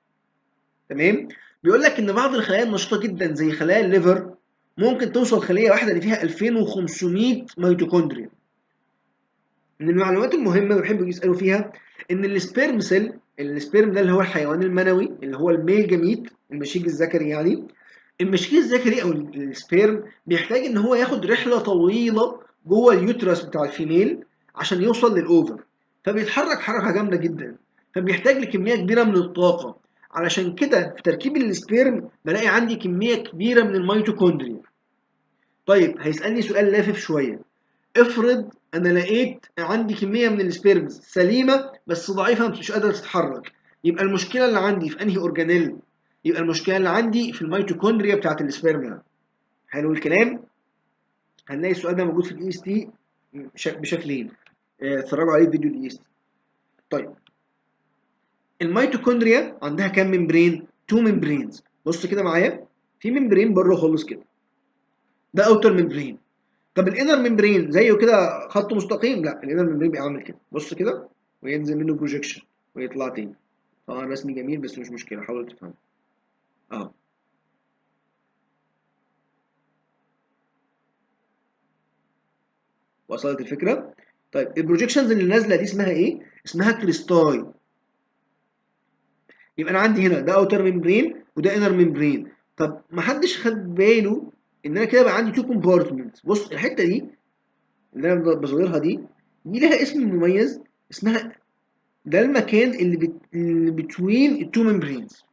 تمام؟ بيقول لك إن بعض الخلايا النشطة جدا زي خلايا ال liver ممكن توصل خلية واحدة اللي فيها 2500 ميتوكوندريا. من المعلومات المهمة اللي بيحبوا يسألوا فيها إن ال sperm cell، ال sperm ده اللي هو الحيوان المنوي اللي هو ال male gamete، المشيج الذكري يعني. المشيج الذكري او ال sperm بيحتاج ان هو ياخد رحله طويلة جوه ال uterus بتاع ال female عشان يوصل لل ovum، فبيتحرك حركة جامدة جدا، فبيحتاج لكميه كبيرة من الطاقة. علشان كده في تركيب ال sperm بلاقي عندي كمية كبيرة من الميتوكوندريا. طيب هيسالني سؤال لافف شوية، افرض انا لقيت عندي كمية من ال sperms سليمة بس ضعيفة مش قادرة تتحرك، يبقى المشكلة اللي عندي في انهي organelle؟ يبقى المشكلة اللي عندي في الميتوكوندريا بتاعت ال sperm. حلو الكلام. هنلاقي السؤال ده موجود في ال EST بشكلين، اتفرجوا عليه في فيديو ال EST. طيب الميتوكوندريا عندها كام membrane؟ 2 membranes. بص كده معايا، في membrane بره خالص كده، ده outer membrane. طب ال inner membrane زيه كده خط مستقيم؟ لا، ال inner membrane بيبقى عامل كده، بص كده، وينزل منه projection ويطلع تاني. طبعا رسمي جميل بس مش مشكلة، حاولوا تفهموا. وصلت الفكرة؟ طيب ال projections اللي نازله دي اسمها ايه؟ اسمها cristae. يبقى انا عندي هنا ده outer membrane وده inner membrane. طب ما حدش خد باله ان انا كده بقى عندي two compartment. بص الحتة دي اللي انا بظهرها دي لها اسم مميز، اسمها ده المكان اللي between ال two membranes.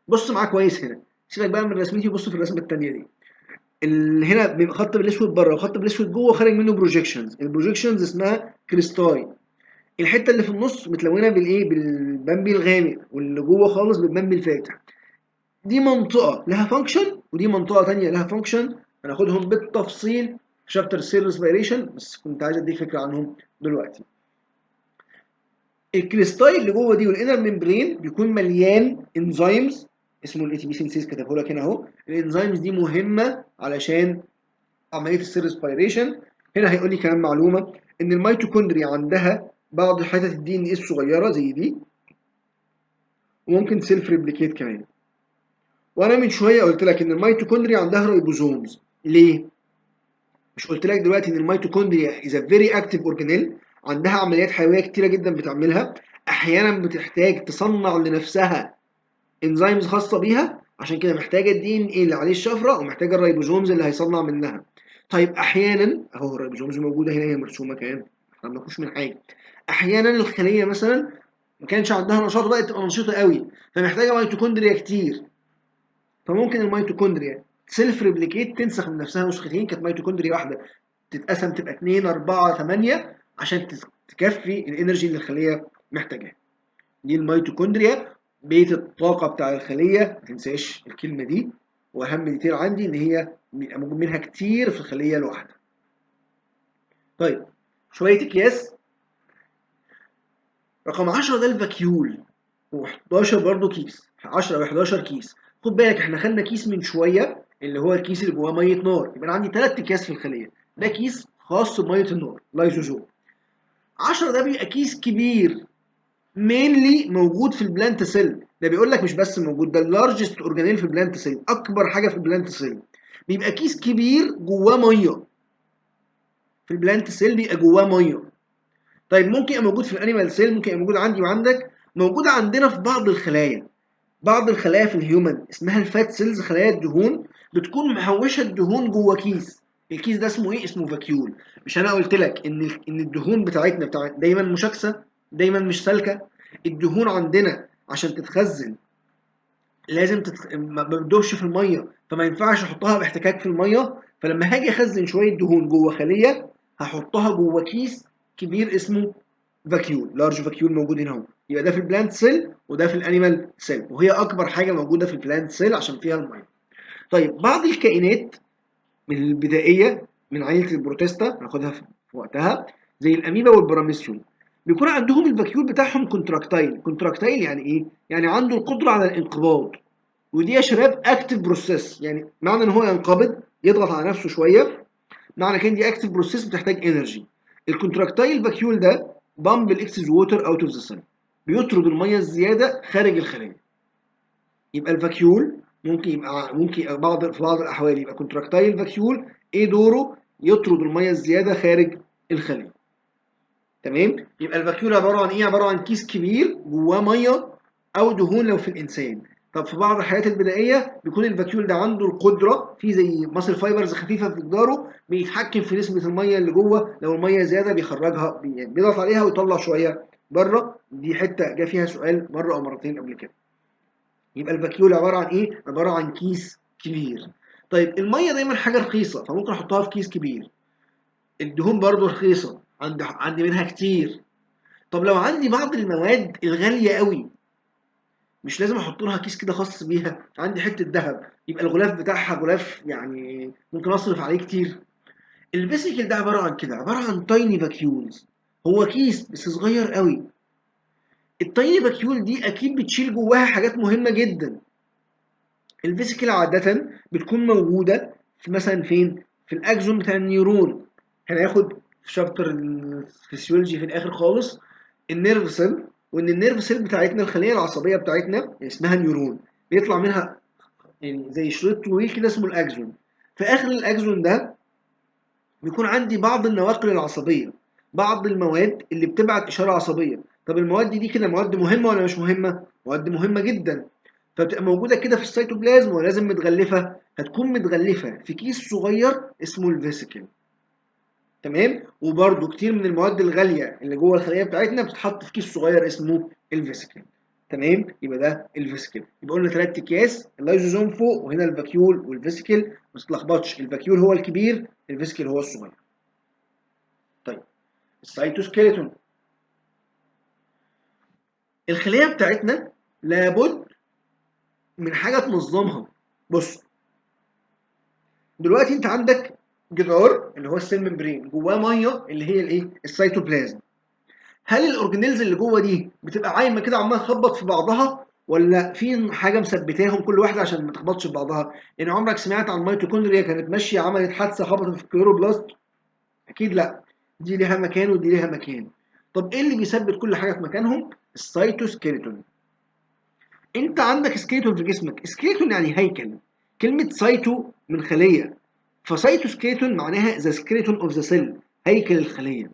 بص معايا كويس هنا، سيبك بقى من رسمتي وبص في الرسمة الثانية دي. اللي هنا بيبقى خط بالاسود بره وخط بالاسود جوه، خارج منه projections، ال projections اسمها cristae. الحتة اللي في النص متلونه بالايه؟ بالبامبي الغامق، واللي جوه خالص بالبامبي الفاتح. دي منطقة لها function ودي منطقة ثانية لها function، هناخدهم بالتفصيل في chapter cell respiration، بس كنت عايز اديك فكرة عنهم دلوقتي. ال cristae اللي جوه دي وال inner membrane بيكون مليان enzymes اسمه ال ATP synthase، كتبه لك هنا اهو. ال enzymes دي مهمة علشان عملية ال cell respiration. هنا هيقول لي كمان معلومة ان الميتوكوندريا عندها بعض حتت ال DNA الصغيرة زي دي، وممكن self replicate كمان. وانا من شوية قلت لك ان الميتوكوندريا عندها ribosomes. ليه؟ مش قلت لك دلوقتي ان الميتوكوندريا is a very active organelle، عندها عمليات حيوية كتيرة جدا بتعملها، احيانا بتحتاج تصنع لنفسها enzymes خاصة بيها، عشان كده محتاجه ال DNA اللي عليه الشفرة ومحتاجة ال ribosomes اللي هيصنع منها. طيب احيانا اهو ال ribosomes موجودة هنا، هي مرسومه كمان، احنا ما بناخدش من حاجة. احيانا الخلية مثلا ما كانش عندها نشاط وبقت تبقى نشيطه قوي، فمحتاجه ميتوكوندريا كتير، فممكن الميتوكوندريا self replicate، تنسخ من نفسها نسختين. كانت ميتوكوندريا واحدة تتقسم تبقى 2 4 8 عشان تكفي ال energy اللي الخلية محتاجاها. دي الميتوكوندريا بيت الطاقة بتاع الخلية، ما تنساش الكلمة دي. واهم detail عندي ان هي بيبقى موجود منها كتير في الخلية الواحدة. طيب شوية اكياس. رقم 10 ده ال vacuole، و11 برضو كيس، 10 و11 كيس. خد بالك احنا خدنا كيس من شوية اللي هو الكيس اللي جواه مية نار، يبقى انا عندي 3 اكياس في الخلية. ده كيس خاص بميه النار لايزوزوم. 10 ده بيبقى كيس كبير، mainly موجود في ال plant cell. ده بيقول لك مش بس موجود، ده ال largest organelle في ال plant cell، اكبر حاجة في ال plant cell. بيبقى كيس كبير جواه ميه. في ال plant cell بيبقى جواه ميه. طيب ممكن يبقى موجود في ال animal cell، ممكن يبقى موجود عندي وعندك، موجود عندنا في بعض الخلايا. بعض الخلايا في ال human اسمها ال fat cells، خلايا الدهون، بتكون محوشه الدهون جوه كيس. الكيس ده اسمه ايه؟ اسمه vacuole. مش انا قلت لك ان الدهون بتاعتنا دايما مشاكسه، دايما مش سالكة. الدهون عندنا عشان تتخزن لازم ما بتدوبش في المية، فما ينفعش احطها باحتكاك في المية. فلما هاجي اخزن شوية دهون جوه خليه هحطها جوه كيس كبير اسمه vacuole، large vacuole موجود هنا اهو. يبقى ده في ال plant cell وده في ال animal cell، وهي اكبر حاجة موجودة في ال plant cell عشان فيها المية. طيب بعض الكائنات من البدائية من عائلة ال Protista هناخدها في وقتها، زي الاميبا والبراميسيوم، بيكون عندهم ال vacuole بتاعهم contractile. contractile يعني ايه؟ يعني عنده القدرة على الانقباض. ودي يا شباب active process، يعني معنى ان هو ينقبض يضغط على نفسه شوية، معنى كده دي active process بتحتاج energy. ال contractile vacuole ده pump ال excess water out of the cell، بيطرد المية الزيادة خارج الخلية. يبقى ال vacuole ممكن يبقى في بعض الاحوال يبقى contractile vacuole. ايه دوره؟ يطرد المية الزيادة خارج الخلية. تمام؟ يبقى ال vacuole عبارة عن ايه؟ عبارة عن كيس كبير جواه مية او دهون لو في الانسان. طب في بعض الحالات البدائية بيكون ال vacuole ده عنده القدرة في زي muscle fibers خفيفة في جداره، بيتحكم في نسبه المية اللي جوه، لو المية زيادة بيخرجها، يعني بيضغط عليها ويطلع شوية بره. دي حتة جه فيها سؤال مرة او مرتين قبل كده. يبقى ال vacuole عبارة عن ايه؟ عبارة عن كيس كبير. طيب المية دايما حاجة رخيصة، فممكن احطها في كيس كبير. الدهون برضو رخيصة، عندي منها كتير. طب لو عندي بعض المواد الغالية قوي مش لازم احط لها كيس كده خاص بيها، عندي حتة ذهب يبقى الغلاف بتاعها غلاف يعني ممكن اصرف عليه كتير. ال vesicle ده عبارة عن كده، عبارة عن tiny vacuoles، هو كيس بس صغير قوي. ال tiny vacuole دي اكيد بتشيل جواها حاجات مهمة جدا. ال vesicle عادة بتكون موجودة في مثلا فين؟ في ال axon بتاع ال neuron. هناخد في chapter ال physiology في الاخر خالص ال nerve cell، وان ال nerve cell بتاعتنا الخلية العصبية بتاعتنا اسمها neuron، بيطلع منها يعني زي شريط طويل كده اسمه ال axon. في اخر ال axon ده بيكون عندي بعض النواقل العصبية، بعض المواد اللي بتبعت اشارة عصبية. طب المواد دي كده مواد مهمة ولا مش مهمة؟ مواد مهمة جدا. فبتبقى موجودة كده في السيتوبلازم ولازم متغلفه، هتكون متغلفه في كيس صغير اسمه ال vesicle. تمام؟ وبرده كتير من المواد الغالية اللي جوه الخلية بتاعتنا بتتحط في كيس صغير اسمه ال vesicle. تمام؟ يبقى ده ال vesicle. يبقى قلنا 3 اكياس، اللايزوزوم فوق وهنا ال vacuole وال vesicle. ما تتلخبطش، ال vacuole هو الكبير، ال vesicle هو الصغير. طيب ال cytoskeleton، الخلية بتاعتنا لابد من حاجة تنظمها. بص دلوقتي انت عندك جدار اللي هو ال cell membrane جواه مية اللي هي الايه؟ السيتوبلازم. هل ال organelles اللي جوه دي بتبقى عايمه كده عماله تخبط في بعضها، ولا في حاجة مثبتاهم كل واحدة عشان ما تخبطش في بعضها؟ يعني عمرك سمعت عن ميتوكوندريا كانت ماشية عملت حادثه خبطت في ال chloroplast؟ اكيد لا، دي ليها مكان ودي ليها مكان. طب ايه اللي بيثبت كل حاجة في مكانهم؟ ال cytoskeleton. انت عندك skeleton في جسمك، skeleton يعني هيكل. كلمة cyto من خليه، ف cytoskeleton معناها the skeleton of the cell، هيكل الخلية.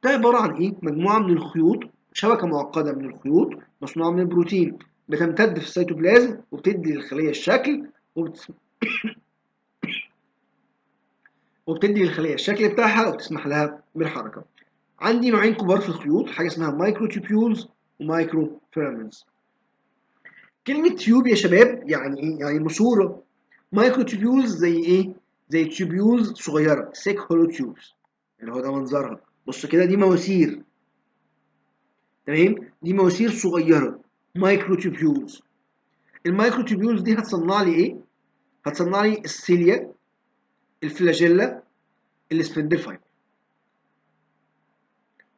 ده عبارة عن ايه؟ مجموعة من الخيوط، شبكة معقدة من الخيوط مصنوعة من البروتين، بتمتد في السيتوبلازم وبتدي للخليه الشكل وبتدي للخليه الشكل بتاعها وبتسمح لها بالحركة. عندي نوعين كبار في الخيوط، حاجة اسمها microtubules و microfilaments. كلمة tube يا شباب يعني ايه؟ يعني ماسوره. microtubules زي ايه؟ زي tubules صغيرة، thick hollow tubes، اللي هو ده منظرها. بص كده، دي مواسير. تمام؟ دي مواسير صغيرة، microtubules. ال microtubules دي هتصنع لي ايه؟ هتصنع لي ال cilia، ال flagella، ال spindle fiber.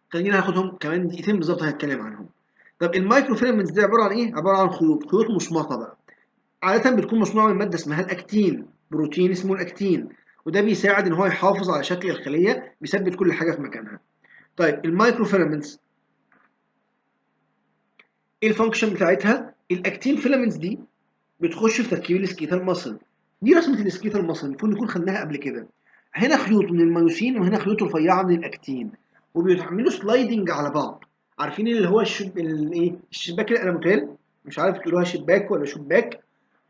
خلينا هاخدهم كمان دقيقتين بالظبط هنتكلم عنهم. طب ال microfilaments دي عبارة عن ايه؟ عبارة عن خيوط، خيوط مصمطه بقى. عادة بتكون مصنوعة من مادة اسمها الاكتين، بروتين اسمه الاكتين، وده بيساعد ان هو يحافظ على شكل الخلية، بيثبت كل حاجة في مكانها. طيب ال microfilaments ايه ال function بتاعتها؟ ال actin filaments دي بتخش في تركيب ال skeletal muscle. دي رسمه ال skeletal muscle، المفروض نكون خدناها قبل كده. هنا خيوط من ال myosin وهنا خيوط رفيعة من الاكتين، وبيعملوا sliding على بعض. عارفين اللي هو الايه، الشباك الالموتال، مش عارف تقولوها شباك ولا شباك،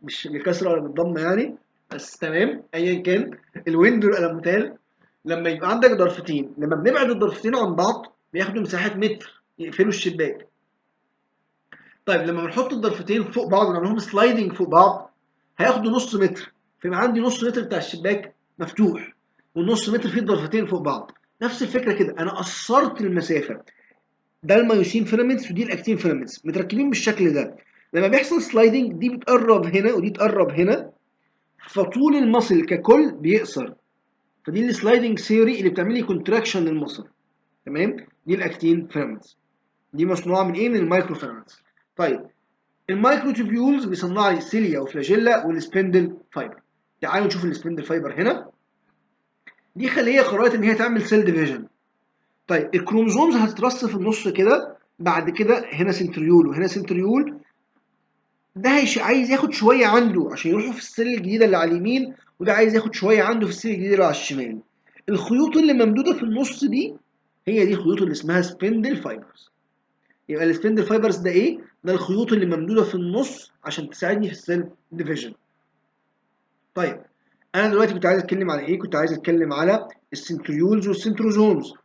مش بالكسرة ولا بالضمه يعني، بس تمام ايا كان. ال window الالموتال لما يبقى عندك ضرفتين، لما بنبعد الضرفتين عن بعض بياخدوا مساحة متر يقفلوا الشباك. طيب لما بنحط الضرفتين فوق بعض ونعمل لهم sliding فوق بعض هياخدوا نص متر، فيبقى عندي نص متر بتاع الشباك مفتوح والنص متر فيه الضرفتين فوق بعض. نفس الفكرة كده، انا قصرت المسافة. ده ال myosin filaments ودي ال actin filaments متركبين بالشكل ده. لما بيحصل sliding دي بتقرب هنا ودي تقرب هنا، فطول ال muscle ككل بيقصر. فدي ال sliding theory اللي بتعمل لي contraction لل muscle. تمام، دي ال actin filaments دي مصنوعة من ايه؟ من ال microfilaments. طيب ال microtubules بيصنع لي cilia و flagella وال spindle fiber. تعالوا نشوف ال spindle fiber هنا. دي خليه قررت ان هي تعمل cell division. طيب ال chromosomes هتترص في النص كده، بعد كده هنا centriole وهنا centriole. ده عايز ياخد شوية عنده عشان يروحوا في ال cell الجديدة اللي على اليمين، وده عايز ياخد شوية عنده في ال cell الجديدة اللي على الشمال. الخيوط اللي ممدوده في النص دي هي دي الخيوط اللي اسمها spindle fibers. يبقى ال spindle fibers ده ايه؟ ده الخيوط اللي ممدوده في النص عشان تساعدني في ال cell division. طيب انا دلوقتي كنت عايز اتكلم على ايه؟ كنت عايز اتكلم على ال centrioles وال centrosomes.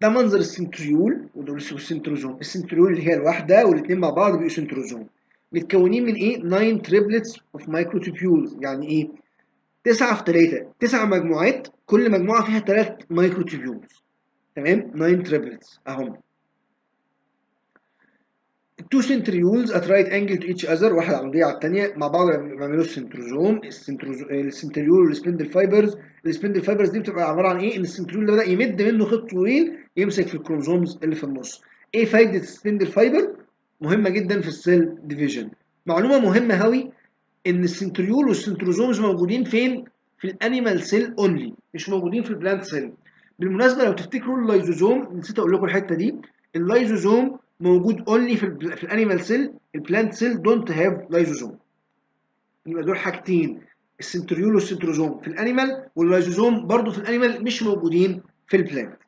ده منظر ال centriole وده ال centrosome. ال centriole اللي هي الواحدة، والاثنين مع بعض بيبقوا centrosome. متكونين من ايه؟ 9 triplets of microtubules. يعني ايه؟ 9 في 3، 9 مجموعات، كل مجموعة فيها 3 microtubules. تمام، 9 triplets اهم. two centrioles at right angle to each other، واحدة عموديه على الثانية، مع بعض بيعملوا ال centrosome. ال centriole وال spindle fibers. ال spindle fibers دي بتبقى عبارة عن ايه؟ ان ال centriole ده بدا يمد منه خيط طويل يمسك في ال chromosomes اللي في النص. ايه فايده ال spindle fiber؟ مهمة جدا في ال cell division. معلومة مهمة هوي، ان ال centriole وال centrosomes موجودين فين؟ في ال animal cell only، مش موجودين في ال plant cell. بالمناسبة لو تفتكروا اللايزوزوم، نسيت اقول لكم الحتة دي، اللايزوزوم موجود only في ال animal cell، ال plant cell don't have lysosome. يبقى دول حاجتين، ال centriole وال centrosome في ال animal، وال lysosome برضو في ال animal، مش موجودين في ال plant.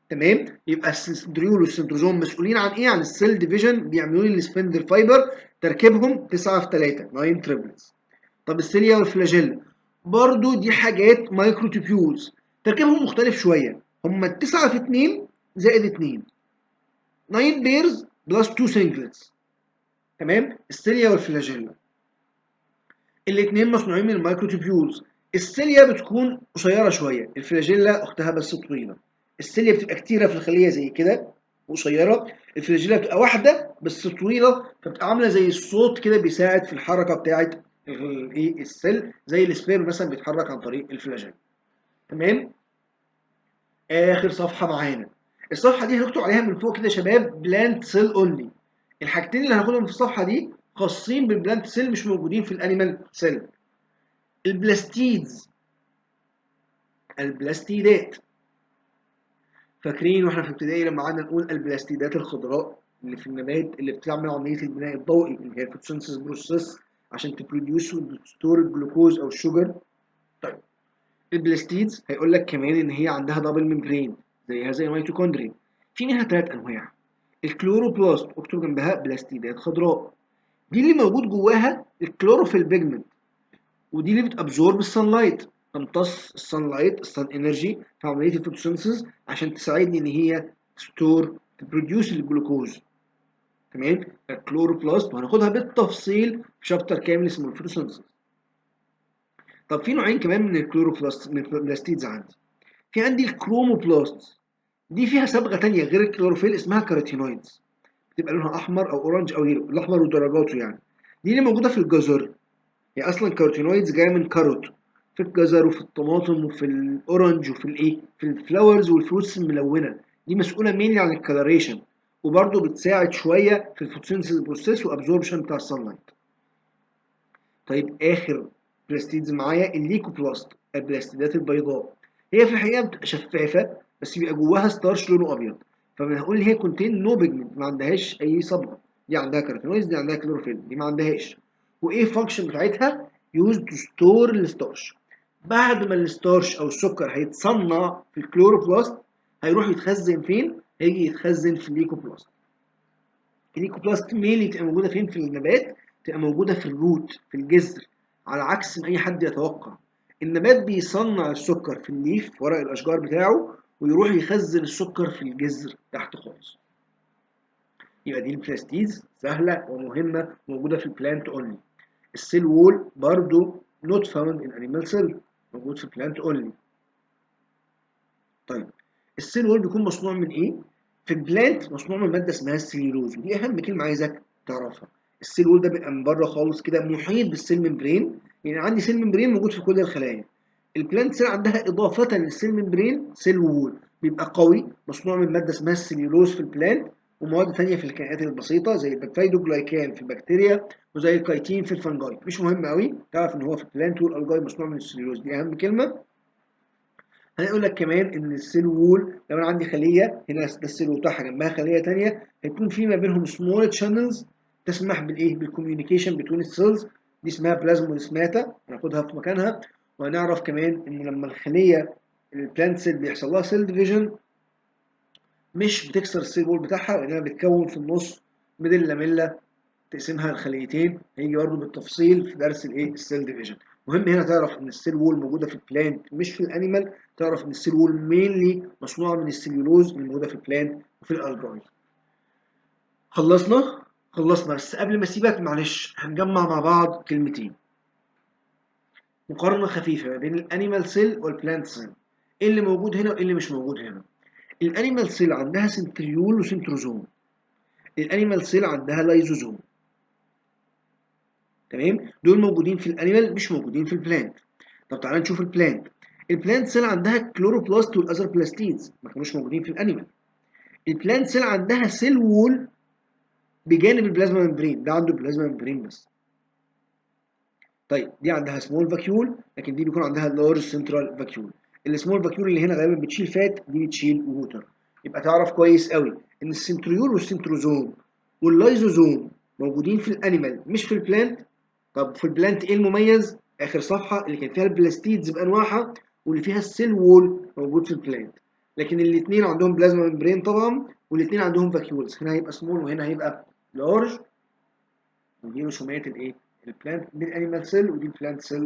تمام، يبقى ال centriole وال centrosome مسؤولين عن ايه؟ عن ال cell division، بيعملوا لي ال spindle fiber، تركيبهم 9 في 3، 9 triplets. طب ال cilia وال flagella برضو دي حاجات microtubules، تركيبهم مختلف شوية، هما 9 في 2 زائد 2، 9 pairs plus 2 singlets. تمام، ال cilia وال flagella الاثنين مصنوعين من ال microtubules. ال cilia بتكون قصيرة شويه، ال flagella اختها بس طويلة. ال cilia بتبقى كتيرة في الخلية زي كده قصيره، ال flagella بتبقى واحدة بس طويله، فبتبقى عامله زي السوط كده، بيساعد في الحركة بتاعه الايه؟ ال cell، زي ال sperm مثلا بيتحرك عن طريق ال flagella. تمام، اخر صفحة معانا، الصفحة دي هنكتب عليها من فوق كده يا شباب plant cell only. الحاجتين اللي هناخدهم في الصفحة دي خاصين بال plant cell، مش موجودين في ال animal cell. ال plastids، البلاستيدات، فاكرين واحنا في ابتدائي لما قعدنا نقول البلاستيدات الخضراء اللي في النبات اللي بتعمل عملية البناء الضوئي اللي هي ال photosynthesis process عشان ت produce وت store الجلوكوز او ال sugar. طيب ال plastids هيقول لك كمان ان هي عندها double membrane زيها زي الميتوكوندريا. في منها ثلاث انواع. ال chloroplast، اكتب جنبها بلاستيدات خضراء، دي اللي موجود جواها ال chlorophyll pigment، ودي اللي بت absorb ال sunlight، تمتص ال sunlight، ال sun energy في عملية ال photosynthesis عشان تساعدني ان هي store ت produce الجلوكوز. تمام، ال chloroplast وهناخدها بالتفصيل في chapter كامل اسمه ال photosynthesis. طب في نوعين كمان من ال chloroplast، من ال plastids عندي. في عندي ال chromoplast، دي فيها صبغة تانية غير الكلوروفيل اسمها carotenoids، بتبقى لونها احمر او orange او yellow، الاحمر ودرجاته يعني. دي اللي موجودة في الجزر، هي اصلا carotenoids جاية من carrot، في الجزر وفي الطماطم وفي ال orange وفي الايه، في ال flowers وال fruits الملونة. دي مسؤولة mainly عن ال coloration، وبرده بتساعد شوية في ال photosynthesis process و absorption بتاع ال sunlight. طيب اخر plastids معايا ال leucoplast، البلاستيدات البيضاء. هي في الحقيقة بتبقى شفافة بس بيبقى جواها starch لونه ابيض. فبنقول هي contain no pigment، ما عندهاش اي صبغه. دي عندها carotenoids، دي عندها كلوروفيل، دي ما عندهاش. وايه ال function بتاعتها؟ used to store ال starch. بعد ما ال starch او السكر هيتصنع في ال chloroplast هيروح يتخزن فين؟ هيجي يتخزن في ال leucoplast. ال leucoplast mainly تبقى موجودة فين في النبات؟ تبقى موجودة في ال root، في الجذر، على عكس ما اي حد يتوقع. النبات بيصنع السكر في ال leaf، ورق الاشجار بتاعه، ويروح يخزن السكر في الجذر تحت خالص. يبقى دي ال plastids سهلة ومهمه، موجودة في ال plant only. ال cell wall برضو not found in animal cell، موجود في ال plant only. طيب ال cell wall بيكون مصنوع من ايه؟ في ال plant مصنوع من مادة اسمها السليلوز، ودي اهم كلمة عايزك تعرفها. ال cell wall ده بيبقى من بره خالص كده محيط بال cell membrane، يعني عندي cell membrane موجود في كل الخلايا. ال plant cell عندها اضافه لل cell membrane cell wall بيبقى قوي، مصنوع من مادة اسمها السليلوز في ال plant، ومواد ثانية في الكائنات البسيطة زي ال peptidoglycan في البكتيريا وزي الكايتين في ال fungi. مش مهم قوي تعرف ان هو في ال plant وال algae مصنوع من السليلوز، دي اهم كلمة. هنقول لك كمان ان ال cell wall لو انا عندي خليه هنا، ده ال cell wall بتاعها جنبها خليه ثانية، هيكون في ما بينهم small channels تسمح بالايه؟ بال communication between ال cells. دي اسمها plasmodesmata، هناخدها في مكانها. وهنعرف كمان ان لما الخلية ال plant cell بيحصل لها cell division مش بتكسر ال cell wall بتاعها، وانما بتكون في النص middle lamella تقسمها لخليتين. هيجي برضه بالتفصيل في درس الايه؟ ال cell division. مهم هنا تعرف ان ال cell wall موجودة في ال plant مش في ال animal. تعرف ان ال cell wall mainly مصنوعة من السليولوز اللي موجودة في ال plant وفي ال algae. خلصنا خلصنا، بس قبل ما اسيبك معلش هنجمع مع بعض كلمتين. مقارنة خفيفة ما بين ال animal cell وال plant cell، ايه اللي موجود هنا وايه اللي مش موجود هنا. ال animal cell عندها centriole و centrosome، ال animal cell عندها لايزوزوم. تمام، دول موجودين في ال animal مش موجودين في ال plant. طب تعالى نشوف ال plant. ال plant cell عندها chloroplast وال other plastids، ما كانوش موجودين في ال animal. ال plant cell عندها cell wall بجانب ال plasma membrane، ده عنده plasma membrane بس. طيب دي عندها small vacuole، لكن دي بيكون عندها large central vacuole. ال small vacuole اللي هنا غالبا بتشيل fat، دي بتشيل water. يبقى تعرف كويس قوي ان ال centriole وال centrosome وال lysosome موجودين في ال animal مش في ال plant. طب في ال plant ايه المميز؟ اخر صفحة اللي كان فيها ال plastids بانواعها واللي فيها ال cell wall موجود في ال plant، لكن الاثنين عندهم plasma membrane طبعا، والاثنين عندهم vacuoles. هنا هيبقى سمول وهنا هيبقى large. ودي رسومات الايه؟ ال plant. دي ال animal cell ودي ال plant cell.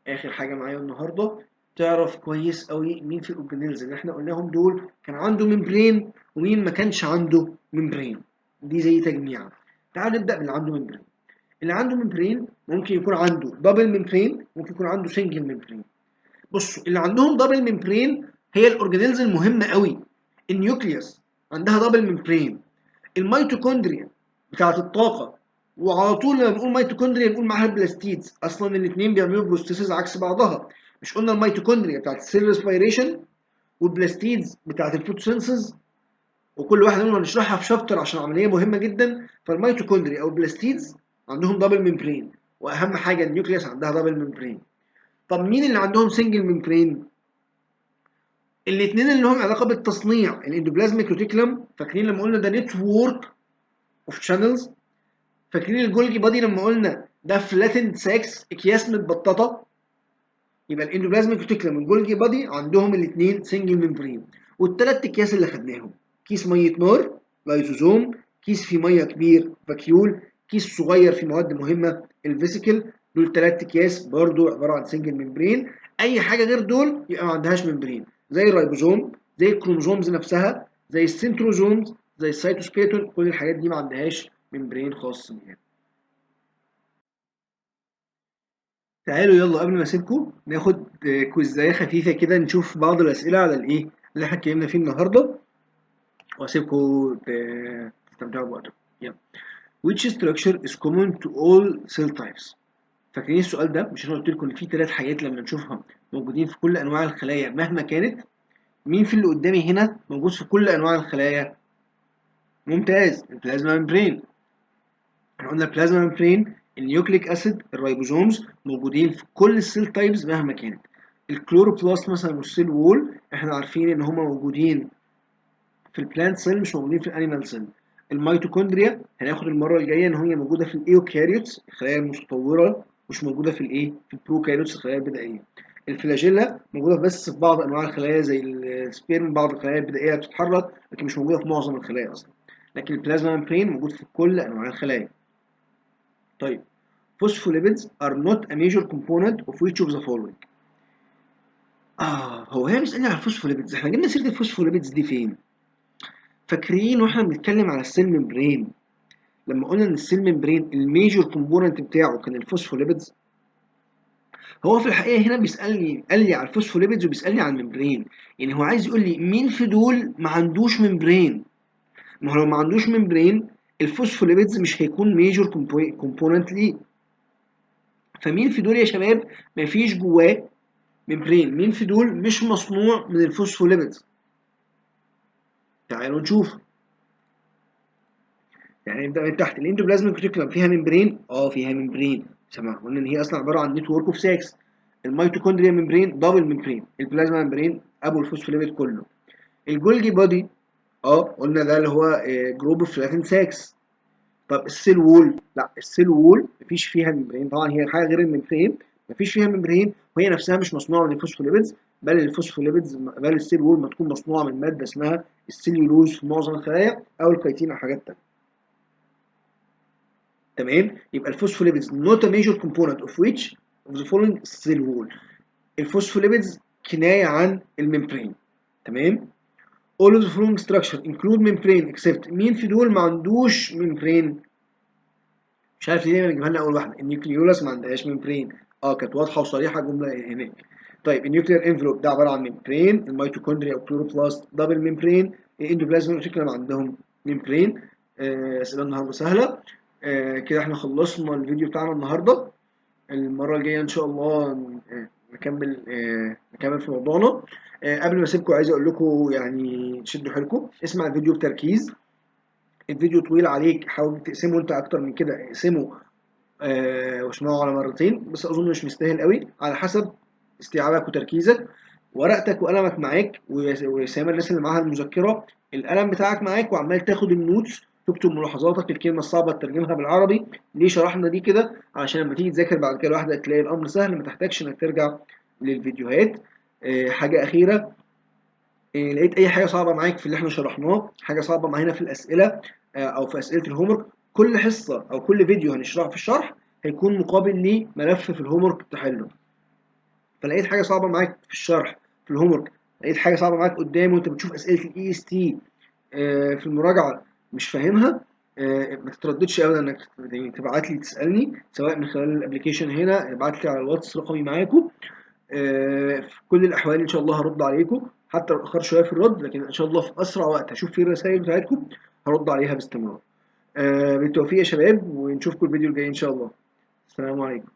اخر حاجة معايا النهارده، تعرف كويس قوي مين في ال organelles اللي احنا قلناهم دول كان عنده membrane ومين ما كانش عنده membrane. دي زي تجميعه. تعال نبدا باللي عنده membrane. اللي عنده membrane ممكن يكون عنده double membrane، ممكن يكون عنده single membrane. بصوا، اللي عندهم double membrane هي ال organelles المهمة قوي. ال nucleus عندها double membrane، الميتوكوندريا بتاعه الطاقه، وعلى طول لما بنقول ميتوكوندريا بنقول معاها ال plastids. اصلا الاثنين بيعملوا processes عكس بعضها. مش قلنا الميتوكوندريا بتاعت ال cell respiration وال plastids بتاعت ال photosynthesis، وكل واحدة منهم هنشرحها في chapter عشان عملية مهمة جدا. فالميتوكوندريا او ال plastids عندهم double membrane، واهم حاجة ال nucleus عندها double membrane. طب مين اللي عندهم single membrane؟ الاثنين اللي لهم علاقة بالتصنيع، ال endoplasmic reticulum. فاكرين لما قلنا ده network of channels؟ فاكرين ال Golgi body لما قلنا ده flattened sacs، اكياس متبططه؟ يبقى ال endoplasmic reticulum وال Golgi body عندهم الاثنين single membrane. والثلاث اكياس اللي خدناهم، كيس مية نار لايزوزوم، كيس فيه مية كبير vacuole، كيس صغير فيه مواد مهمة ال vesicle، دول ثلاث اكياس برضو عبارة عن single membrane. اي حاجة غير دول يبقى ما عندهاش membrane، زي الريبوزوم، زي ال chromosomes نفسها، زي ال centrosomes، زي ال cytoskeleton، كل الحاجات دي ما عندهاش membrane خاص بيها. تعالوا يلا قبل ما اسيبكم ناخد كويزايه خفيفة كده، نشوف بعض الاسئلة على الايه اللي احنا اتكلمنا فيه النهارده، واسيبكم تستمتعوا بوقتكم. يلا، which structure is common to all cell types؟ فاكرين السؤال ده؟ مش انا قلت لكم ان في ثلاث حاجات لما نشوفها موجودين في كل انواع الخلايا مهما كانت؟ مين في اللي قدامي هنا موجود في كل انواع الخلايا؟ ممتاز، ال plasma membrane. احنا قلنا ال plasma membrane، ال nucleic acid، ال ribosomes موجودين في كل ال cell types مهما كانت. ال chloroplast مثلا وال cell wall احنا عارفين ان هما موجودين في ال plant cell، مش موجودين في ال animal cell. الميتوكوندريا هناخد المرة الجاية ان هي موجودة في ال eukaryotes الخلايا المتطوره، مش موجودة في الايه؟ في ال prokaryotes الخلايا البدائيه. ال flagella موجودة بس في بعض انواع الخلايا زي ال sperm، بعض الخلايا البدائية بتتحرك، لكن مش موجودة في معظم الخلايا اصلا. لكن ال plasma membrane موجود في كل انواع الخلايا. طيب، phospholipids are not a major component of which of the following؟ هو هنا بيسألني على ال phospholipids. احنا جبنا سيرة ال phospholipids دي فين؟ فاكرين واحنا بنتكلم على ال cell membrane لما قلنا ان ال cell membrane ال major component بتاعه كان ال phospholipids؟ هو في الحقيقة هنا بيسألني، قال لي على ال phospholipids وبيسألني على ال membrane، يعني هو عايز يقول لي مين في دول ما عندوش membrane. ما هو لو ما عندوش membrane، ال phospholipids مش هيكون major component ليه. فمين في دول يا شباب مفيش جواه membrane؟ مين في دول مش مصنوع من ال phospholipids؟ تعالوا نشوف. يعني نبدا من تحت. ال endoplasmic reticulum فيها membrane؟ اه، فيها membrane. سمع، قلنا ان هي اصلا عبارة عن network of sacs. ال mitochondria membrane، double membrane. ال plasma membrane ابو الفوسفوليبيد كله. ال Golgi body، قلنا ده اللي هو group of flattened sacs. طب ال cell wall؟ لا، ال cell wall مفيش فيها membrane طبعا، هي حاجة غير ال membrane، مفيش فيها membrane، وهي نفسها مش مصنوعة من ال phospholipids، بل ال cell wall ما تكون مصنوعة من مادة اسمها السليولوز في معظم الخلايا، او الكيتين، او حاجات تانية. تمام، يبقى ال phospholipids not a major component of which of the following cell wall؟ ال phospholipids كناية عن ال membrane. تمام. all of the following structure include membrane except، مين في دول ما عندوش membrane؟ مش عارف ليه دايما يجيبها لنا اول واحده. ال nucleolus ما عندهاش membrane، كانت واضحة وصريحة جملة هناك. طيب، ال nuclear envelope ده عبارة عن membrane. الميتوكوندريا او chloroplast double membrane. ال endoplasmic reticulum عندهم membrane. اسئلة النهارده سهله. كده احنا خلصنا الفيديو بتاعنا النهارده. المرة الجاية ان شاء الله نكمل في موضوعنا. قبل ما اسيبكم عايز اقول لكم يعني شدوا حيلكم، اسمع الفيديو بتركيز. الفيديو طويل عليك، حاول تقسمه انت اكتر من كده، اقسمه واسمعه على مرتين، بس اظن مش مستاهل قوي، على حسب استيعابك وتركيزك. ورقتك وقلمك معاك، ويا الناس اللي معاها المذكره، القلم بتاعك معاك وعمال تاخد ال notes، تكتب ملاحظاتك، الكلمة الصعبة تترجمها بالعربي. ليه شرحنا دي كده؟ علشان لما تيجي تذاكر بعد كده لوحدك تلاقي الامر سهل، ما تحتاجش انك ترجع للفيديوهات. حاجة اخيره، لقيت اي حاجة صعبة معاك في اللي احنا شرحناه، حاجة صعبة معانا في الاسئلة او في اسئلة ال homework، كل حصة او كل فيديو هنشرحه في الشرح هيكون مقابل ليه ملف في ال homework تحله. فلقيت حاجة صعبة معاك في الشرح، في ال homework، لقيت حاجة صعبة معاك قدام وانت بتشوف اسئلة ال EST في المراجعة مش فاهمها، ما تترددش ابدا انك يعني تبعت لي تسالني، سواء من خلال ال application هنا، ابعت لي على الواتس، رقمي معاكم. في كل الاحوال ان شاء الله هرد عليكم، حتى لو اتاخرت شوية في الرد، لكن ان شاء الله في اسرع وقت هشوف فيه الرسائل بتاعتكم هرد عليها باستمرار. بالتوفيق يا شباب، ونشوفكم الفيديو الجاي ان شاء الله. السلام عليكم.